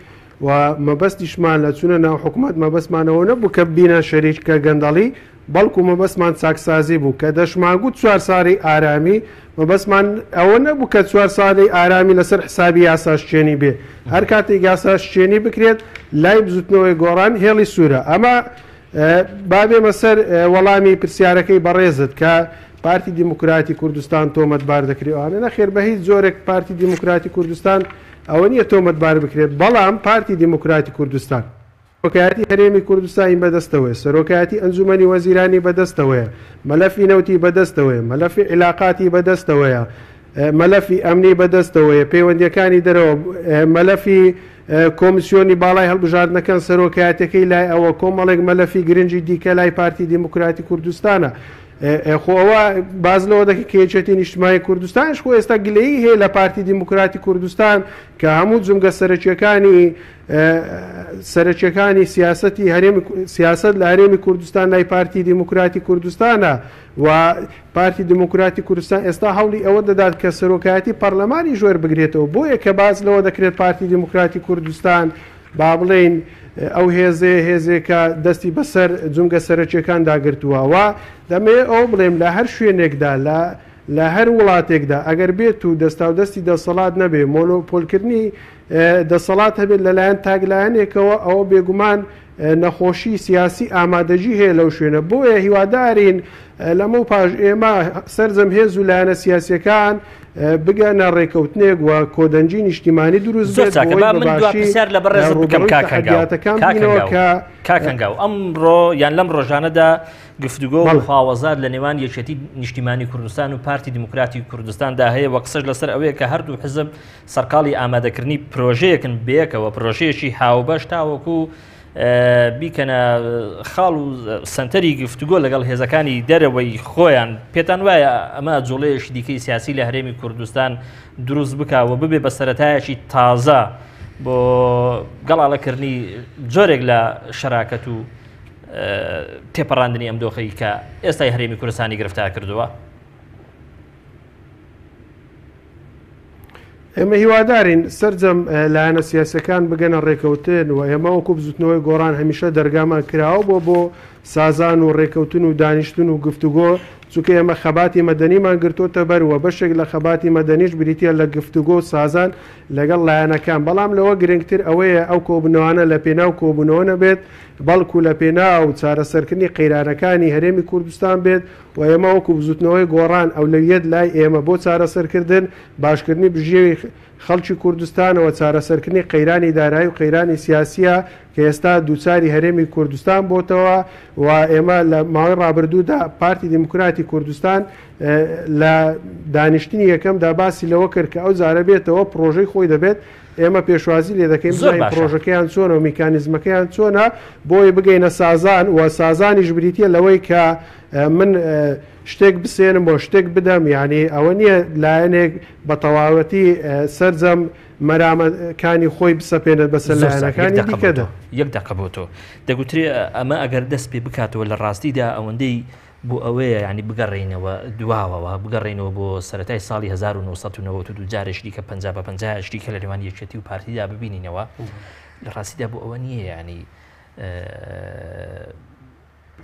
C: و مەبەستیشمان لە چوونە ناو حکوومەت مەبەستمانەوە نەبوو کە بینە شەریک کە گەندەڵی بەڵکو مەبەستمان چاکسازی بوو کە دەشمانگوت چوار ساڵی ئارامی مەبەستمان ئەوە نەبوو کە چوار ساڵی ئارامی لەسەر حسابی یاساشکێنی بێ هەر کاتێک یاساشکێنی بکرێت لای بزوتنەوەی گۆڕان هێڵی سوورە ئەمە با بێمە سەر وەڵامی پرسیارەکەی بەڕێزت کە پارتی دیموکراتی کوردستان تۆمەتبار دەکرێت ئەوانە نەخێر بە هیچ جۆرێک پارتی دیموکراتی کوردستان ئەوە نییە تۆمەتبار بکرێت بەڵام پارتی دیموکراتی کوردستان سەرۆکایەتی هەرێمی کوردستانی بەدەستەوەیە، سەرۆکایەتی ئەنجومەنی وەزیرانی بەدەستەوەیە، مەلەفی نەوتی بەدەستەوەیە، مەلەفی عیلاقاتی بەدەستەوەیە، مەلەفی ئەمنی بەدەستەوەیە، پەیوەندییەکانی دەرەوە، مەلەفی کۆمسیۆنی باڵای هەڵبژاردنەکان سەرۆکایەتیەکەی لای ئەوە، کۆمەڵێک مەلەفی گرنگی دیکە لای پارتی دیموکراتی کوردستانە. خۆ ئەوە باس لەوە دەکەی کە یەکێتی نیشتمانی کوردستانیش خۆ ئێستا گلەیی هەیە لە پارتی دیموکراتی کوردستان کە هەموو جومگە سەرەکییەکانی سەرەکیەکانی سیاسەتی هەرێمی سیاسەت لە هەرێمی کوردستان لای پارتی دیموکراتی کوردستانە و پارتی دیموکراتی کوردستان ئێستا هەوڵی ئەوە دەدات کە سەرۆکایەتی پەرلەمانیش وەربگرێتەوە بۆیە کە باس لەوە دەکرێت پارتی دیموکراتی کوردستان با بڵێین ئەو هێزەیە هێزێکە دەستی بەسەر جومگە سەرەکیەکاندا گرتووە و دەمەوێت ئەوە بڵێم لە هەر شوێنێکدا لە لە هەر وڵاتێکدا ئەگەر بێت و دەستاودەستی دەسەڵات نەبێ مۆنۆپۆلکردنی دەسەڵات هەبێت لەلایەن تاک لایەنێکەوە ئەوە بێگومان نەخۆشی سیاسی ئامادەگی هەیە لەو شوێنە بۆیە هیوادارین لەمەو پاش ئێمە سەرجەم هێز و لایەنە سیاسیەکان بگەنە ڕێکەوتنێک و کۆدەنگی نیشتیمانی دروست
A: زۆر
C: بێت
A: چاکە
C: بۆی
A: با
C: بە
A: من دوا
C: باشی
A: پرسیار لە بەڕێزت بکەم
C: ڕووبەڕووی
A: کاک هەنگاو
C: تەحەدیاتەکان
A: کاک
C: بینەوە
A: هەنگاو
C: کە
A: کاک هەنگاو ئەمڕۆ یان لەم ڕۆژانەدا گفتوگۆ و
C: بەڵێ.
A: خواوەزار لە نێوان یەکێتی نیشتیمانی کوردستان و پارتی دیموکراتی کوردستاندا هەیە و قسەش لەسەر ئەوەیە کە هەردوو حزب سەرقاڵی ئامادەکردنی پرۆژەیەکن بەیەکەوە، پرۆژەیەکی هاوبەش تاوەکو بیکەنە خاڵ و سەنتەری گفتوگۆ لەگەڵ هێزەکانی دەرەوەی خۆیان. پێتان وایە ئەمە جوڵەیەکی دیکەی سیاسی لە هەرێمی کوردستان دروست بکا و ببێ بە سەرەتایەکی تازە بۆ گەڵاڵەکردنی جۆرێک لە شەراکەت و تێپەڕاندنی ئەم دۆخەی کە ئێستای هەرێمی کوردستانی گرفتار کردووە؟
C: ئێمە هیوادارین سەرجەم لایەنە سیاسیەکان بگەنە ڕێکەوتن و ئێمە وەکو بزوتنەوەی گۆڕان هەمیشە دەرگامان کراوە بۆ بۆ سازان و ڕێکەوتن و دانیشتن و گفتوگۆ چونکە ئێمە خەباتی مەدەنیمان گرتۆتە بەر و بەشێک لە خەباتی مەدەنیش بریتیە لە گفتوگۆ و سازان لەگەڵ لایەنەکان بەڵام لەوە گرنگتر ئەوەیە ئەو کۆبوونەوانە لە پێناو کۆبوونەوە نەبێت بەڵکو لە پێناو چارەسەرکردنی قەیرانەکانی هەرێمی کوردستان بێت و ئێمە وەکو بزوتنەوەی گۆڕان ئەولەویەت لای ئێمە بۆ چارەسەرکردن باشکردنی بژێوی خەڵکی کوردستانە و چارەسەرکردنی قەیرانی دارایی و قەیرانی سیاسیە کە ئێستا دووچاری هەرێمی کوردستان بۆتەوە و ئێمە لە ماوەی ڕابردوودا پارتی دیموکراتی کوردستان لە دانیشتنی یەکەمدا باسی لەوە کرد کە ئەو جارە بێتەوە پڕۆژەی خۆی دەبێت ئێمە پێشوازی لێ دەکەین
A: زۆر
C: بزانین
A: باشە.
C: پڕۆژەکەیان چۆنە و میکانیزمەکەیان چۆنە بۆی بگەینە سازان و سازانیش بریتیە لەوەی کە من شتێک بسێنم بۆ شتێک بدەم یانی ئەوە نییە لایەنێک بە تەواوەتی سەرجەم مەرامەکانی خۆی بسەپێنێت بەسەر
A: زۆر چاک. یەک
C: لایەنەکانی
A: دەقە بۆ تۆ
C: دیکەدا.
A: یەک دەقە بۆ تۆ دەگوترێ ئەمە ئەگەر دەست پێ بکاتەوە لە ڕاستیدا ئەوەندەی بۆ ئەوەیە یانی بگەڕێینەوە دواوەوە بگەڕێینەوە بۆ سەرەتای ساڵی 1992 جارێکی دیکە 50 بە 50 دیکە لە نێوان یەکێتی و پارتیدا ببینینەوە لە ڕاستیدا بۆ ئەوە نییە ینی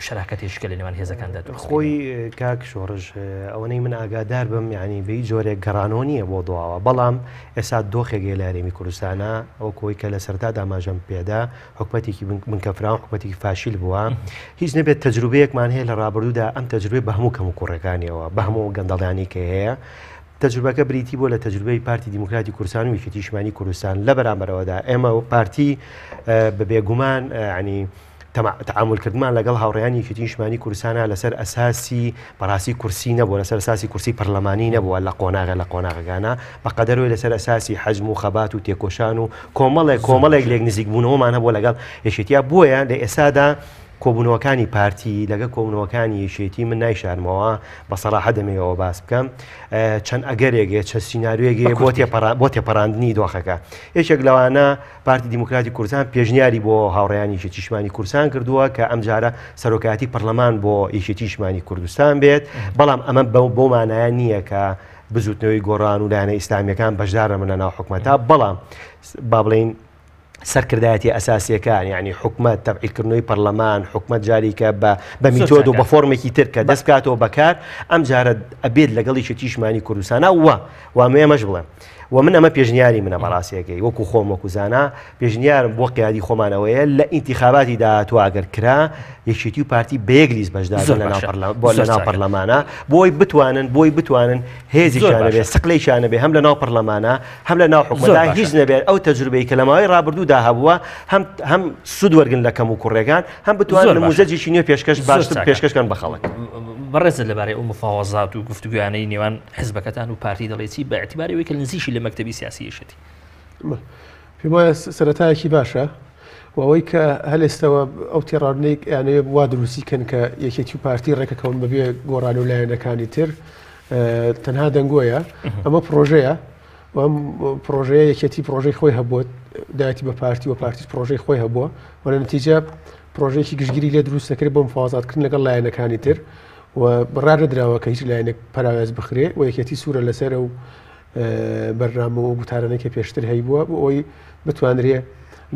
A: شەراکەتێکی کە لە نێوان هێزەکاندا دروست
D: خۆی کاک شۆڕش ئەوەنەی من ئاگادار بم یعنی بە هیچ جۆرێک گەڕانەوە نییە بۆ دواوە بەڵام ئێستا دۆخێک هەیە لە هەرێمی کوردستانە ئەو کۆی کە لە سەرتا داماژەم پێدا حکومەتێکی بنکەفراوان حکومەتێکی فاشیل بووە هیچ نەبێت تەجروبەیەکمان هەیە لە ڕابردوودا ئەم تەجروبەی بە هەموو کەم و کوڕەکانیەوە بە هەموو گەندەڵیانی کە هەیە تەجروبەکە بریتی بووە لە تەجروبەی پارتی دیموکراتی کوردستان و یەکێتی نیشتمانی کوردستان لە بەرامبەرەوەدا ئێمە و پارتی بە بێگومان ینی تەعامولکردمان لەگەڵ هاوڕێیانی یەکێتی نیشتمانی کوردستانە لەسەر ئەساسی بەڕاستی کورسی نەبووە لەسەر ئەساسی کورسی پەرلەمانی نەبووە لە قۆناغە لە قۆناغەکانە بە قەدەرەوەی لەسەر ئەساسی حەجم و خەبات و تێکۆشان و کۆمەڵێک کۆمەڵێک لێک نزیکبوونەوەمان هەبووە لەگەڵ یەکێتیا بۆیە لە ئێسادا کۆبوونەوەکانی پارتی لەگە کۆبوونەوەکانی یەکێتی من نایشارمەوە بە سەراحە دەمەوێ باس بکەم چەند ئەگەرێک هەیە چەند سیناریۆیەک هەیە بۆ تێپەڕاندنی دۆخەکە یەکێک لەوانە پارتی دیموکراتی کوردستان پێشنیاری بۆ هاوڕێیانی یەکێتی نیشتمانی کوردستان کردووە کە ئەمجارە سەرۆکایەتی پەرلەمان بۆ یەکێتی نیشتمانی کوردستان بێت بەڵام ئەمە بەو مانایە نییە کە بزوتنەوەی گۆڕان و لایەنە ئیسلامیەکان بەشدارە لە ناو حکومەتە بەڵام با بڵێین سەرکردایەتی ئەساسیەکان یعنی حکومەت تەبعیلکردنەوەی پەرلەمان حکومەت جاریکە بە بە میتۆد و بە فۆرمێکی تر کە دەست بکاتەوە بەکار ئەم جارە ئەبێت لەگەڵ یەکێتی نیشتمانی کوردستانە وە وامە ئێمەش بڵێم و من ئەمە پێشنیاری منە بەڕاستیەکەی وەکو خۆم وەکو زانا پێشنیارم بۆ قیادی خۆمانەوەیە لە ئینتیخاباتی داهاتوو ئەگەر کرا یەکێتی و پارتی بە یەک لیست بەشدار بن لەناو پەرلە- بۆ لەناو پەرلەمانە بۆی بتوانن بۆی بتوانن هێزیشیان هەبێ سقلێکیان هەبێ هەم لەناو پەرلەمانە هەم لەناو حکومەتا هیچ نەبێت ئەو تەجروبەی کە لە ماوەی ڕابردوودا هەبووە هەم هەم سوود وەرگن لە کەم و کوڕێکان هەم بتوانن نموزەجێکی نوێ پێشکەش باشتر پێشکەش کەن بە خەڵک.
A: بەڕێزت لەبارەی ئەو مفاوەزات و گفتوگۆیانەی نێوان حزبەکەتان و پارتی دەڵێی چی بە ئیعتیباری ئەوەی کە نزیکی لە مەکتەبی سیاسی یەکێتی؟
B: پێم وایە سەرەتایەکی باشە و ئەوەی کە هەلێستەوە ئەو تێڕاونەی یانەیە وا دروستی کەن کە یەکێتی و پارتی ڕێکەکەون بەبێ گۆڕان و لایەنەکانی تر تەنها دەنگۆیە ئەمە پرۆژەیە و ئەم پرۆژەیە یەکێتی پرۆژەی خۆی هەبووە دایەتی بە پارتی و پارتی پرۆژەی خۆی هەبووە و لە نتیجە پرۆژەیەکی گشتگیری لێ دروست دەکرێت بۆ مفاوەزاتکردن لەگەڵ لایەنەکانی تر و بڕیار نەدراوە کە هیچ لایەنێک پەراوێز بخرێ و یەکێتی سوورە لەسەر ئەو بەرنامە و گوتارانەی کە پێشتر هەیبووە بۆ ئەوەی بتوانرێ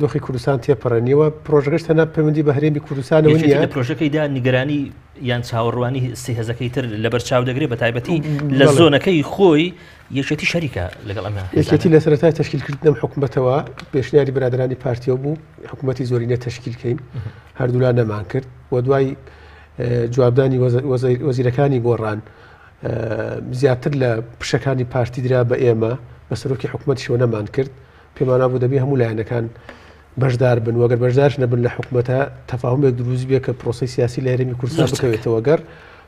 B: دۆخی کوردستان تێپەڕێنیەوە پرۆژەکەش تەنها پەیوەندی بە هەرێمی کوردستانەوە نییە
A: لە پرۆژەکەیدا نیگەرانی یان چاوەڕوانی سێ هێزەکەی تر لەبەر چاو دەگرێت بە تایبەتی لە زۆنەکەی خۆی یەکێتی شەریکە لەگەڵ ئەمە
B: یەکێتی لە سەرەتای تەشکیلکردنم حکومەتەوە پێشنیاری برادرانی پارتیەوە بوو حکوومەتی زۆرینە تەشکیل کەین هەردوولا نەمان کرد و دوای جوابدانی وەزیرەکانی گۆڕان زیاتر لە پشەکانی پارتی درا بە ئێمە بە سەرۆکی حکوومەتیشەوە نەمان کرد پێمانە بوو دەبێ هەموو لایەنەکان بەشدار بن وەگەر بەشدارش نەبن لە حکومەتە تەفاهمێک دروست بێ کە پرۆسی سیاسی لە هەرێمی کوردستان بکەوێتەوە گەر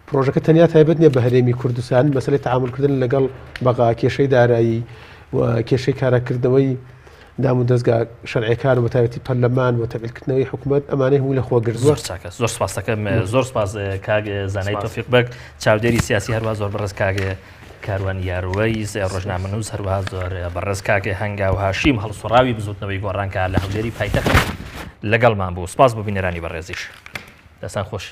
B: پرۆژەکە تەنیا تایبەت نییە بە هەرێمی کوردستان مەسەلەی تەعامولکردن لەگەڵ بەغا کێشەی دارایی و کێشەی کاراکردنەوەی دام و دەزگا شەرعیەکان و بەتایبەتی پەرلەمان و تەبعیلکردنەوەی حکومەت ئەمانەی هەموو لەخۆ گرتووە.
A: زۆر چاکە زۆر سپاس دەکەم زۆر سپاس کاک زانای تۆفیق بەگ چاودێری سیاسی هەروە زۆر بەڕێز کاک کاروان یاروەیس ڕۆژنامەنووس هەروەها زۆر بەڕێز کاک هەنگاو هاشیم هەڵسوڕاوی بزوتنەوەی گۆڕان کە لە هەولێری پایتەخت لەگەڵمان بوو سپاس بۆ بینەرانی بەڕێزیش دەستان خۆش.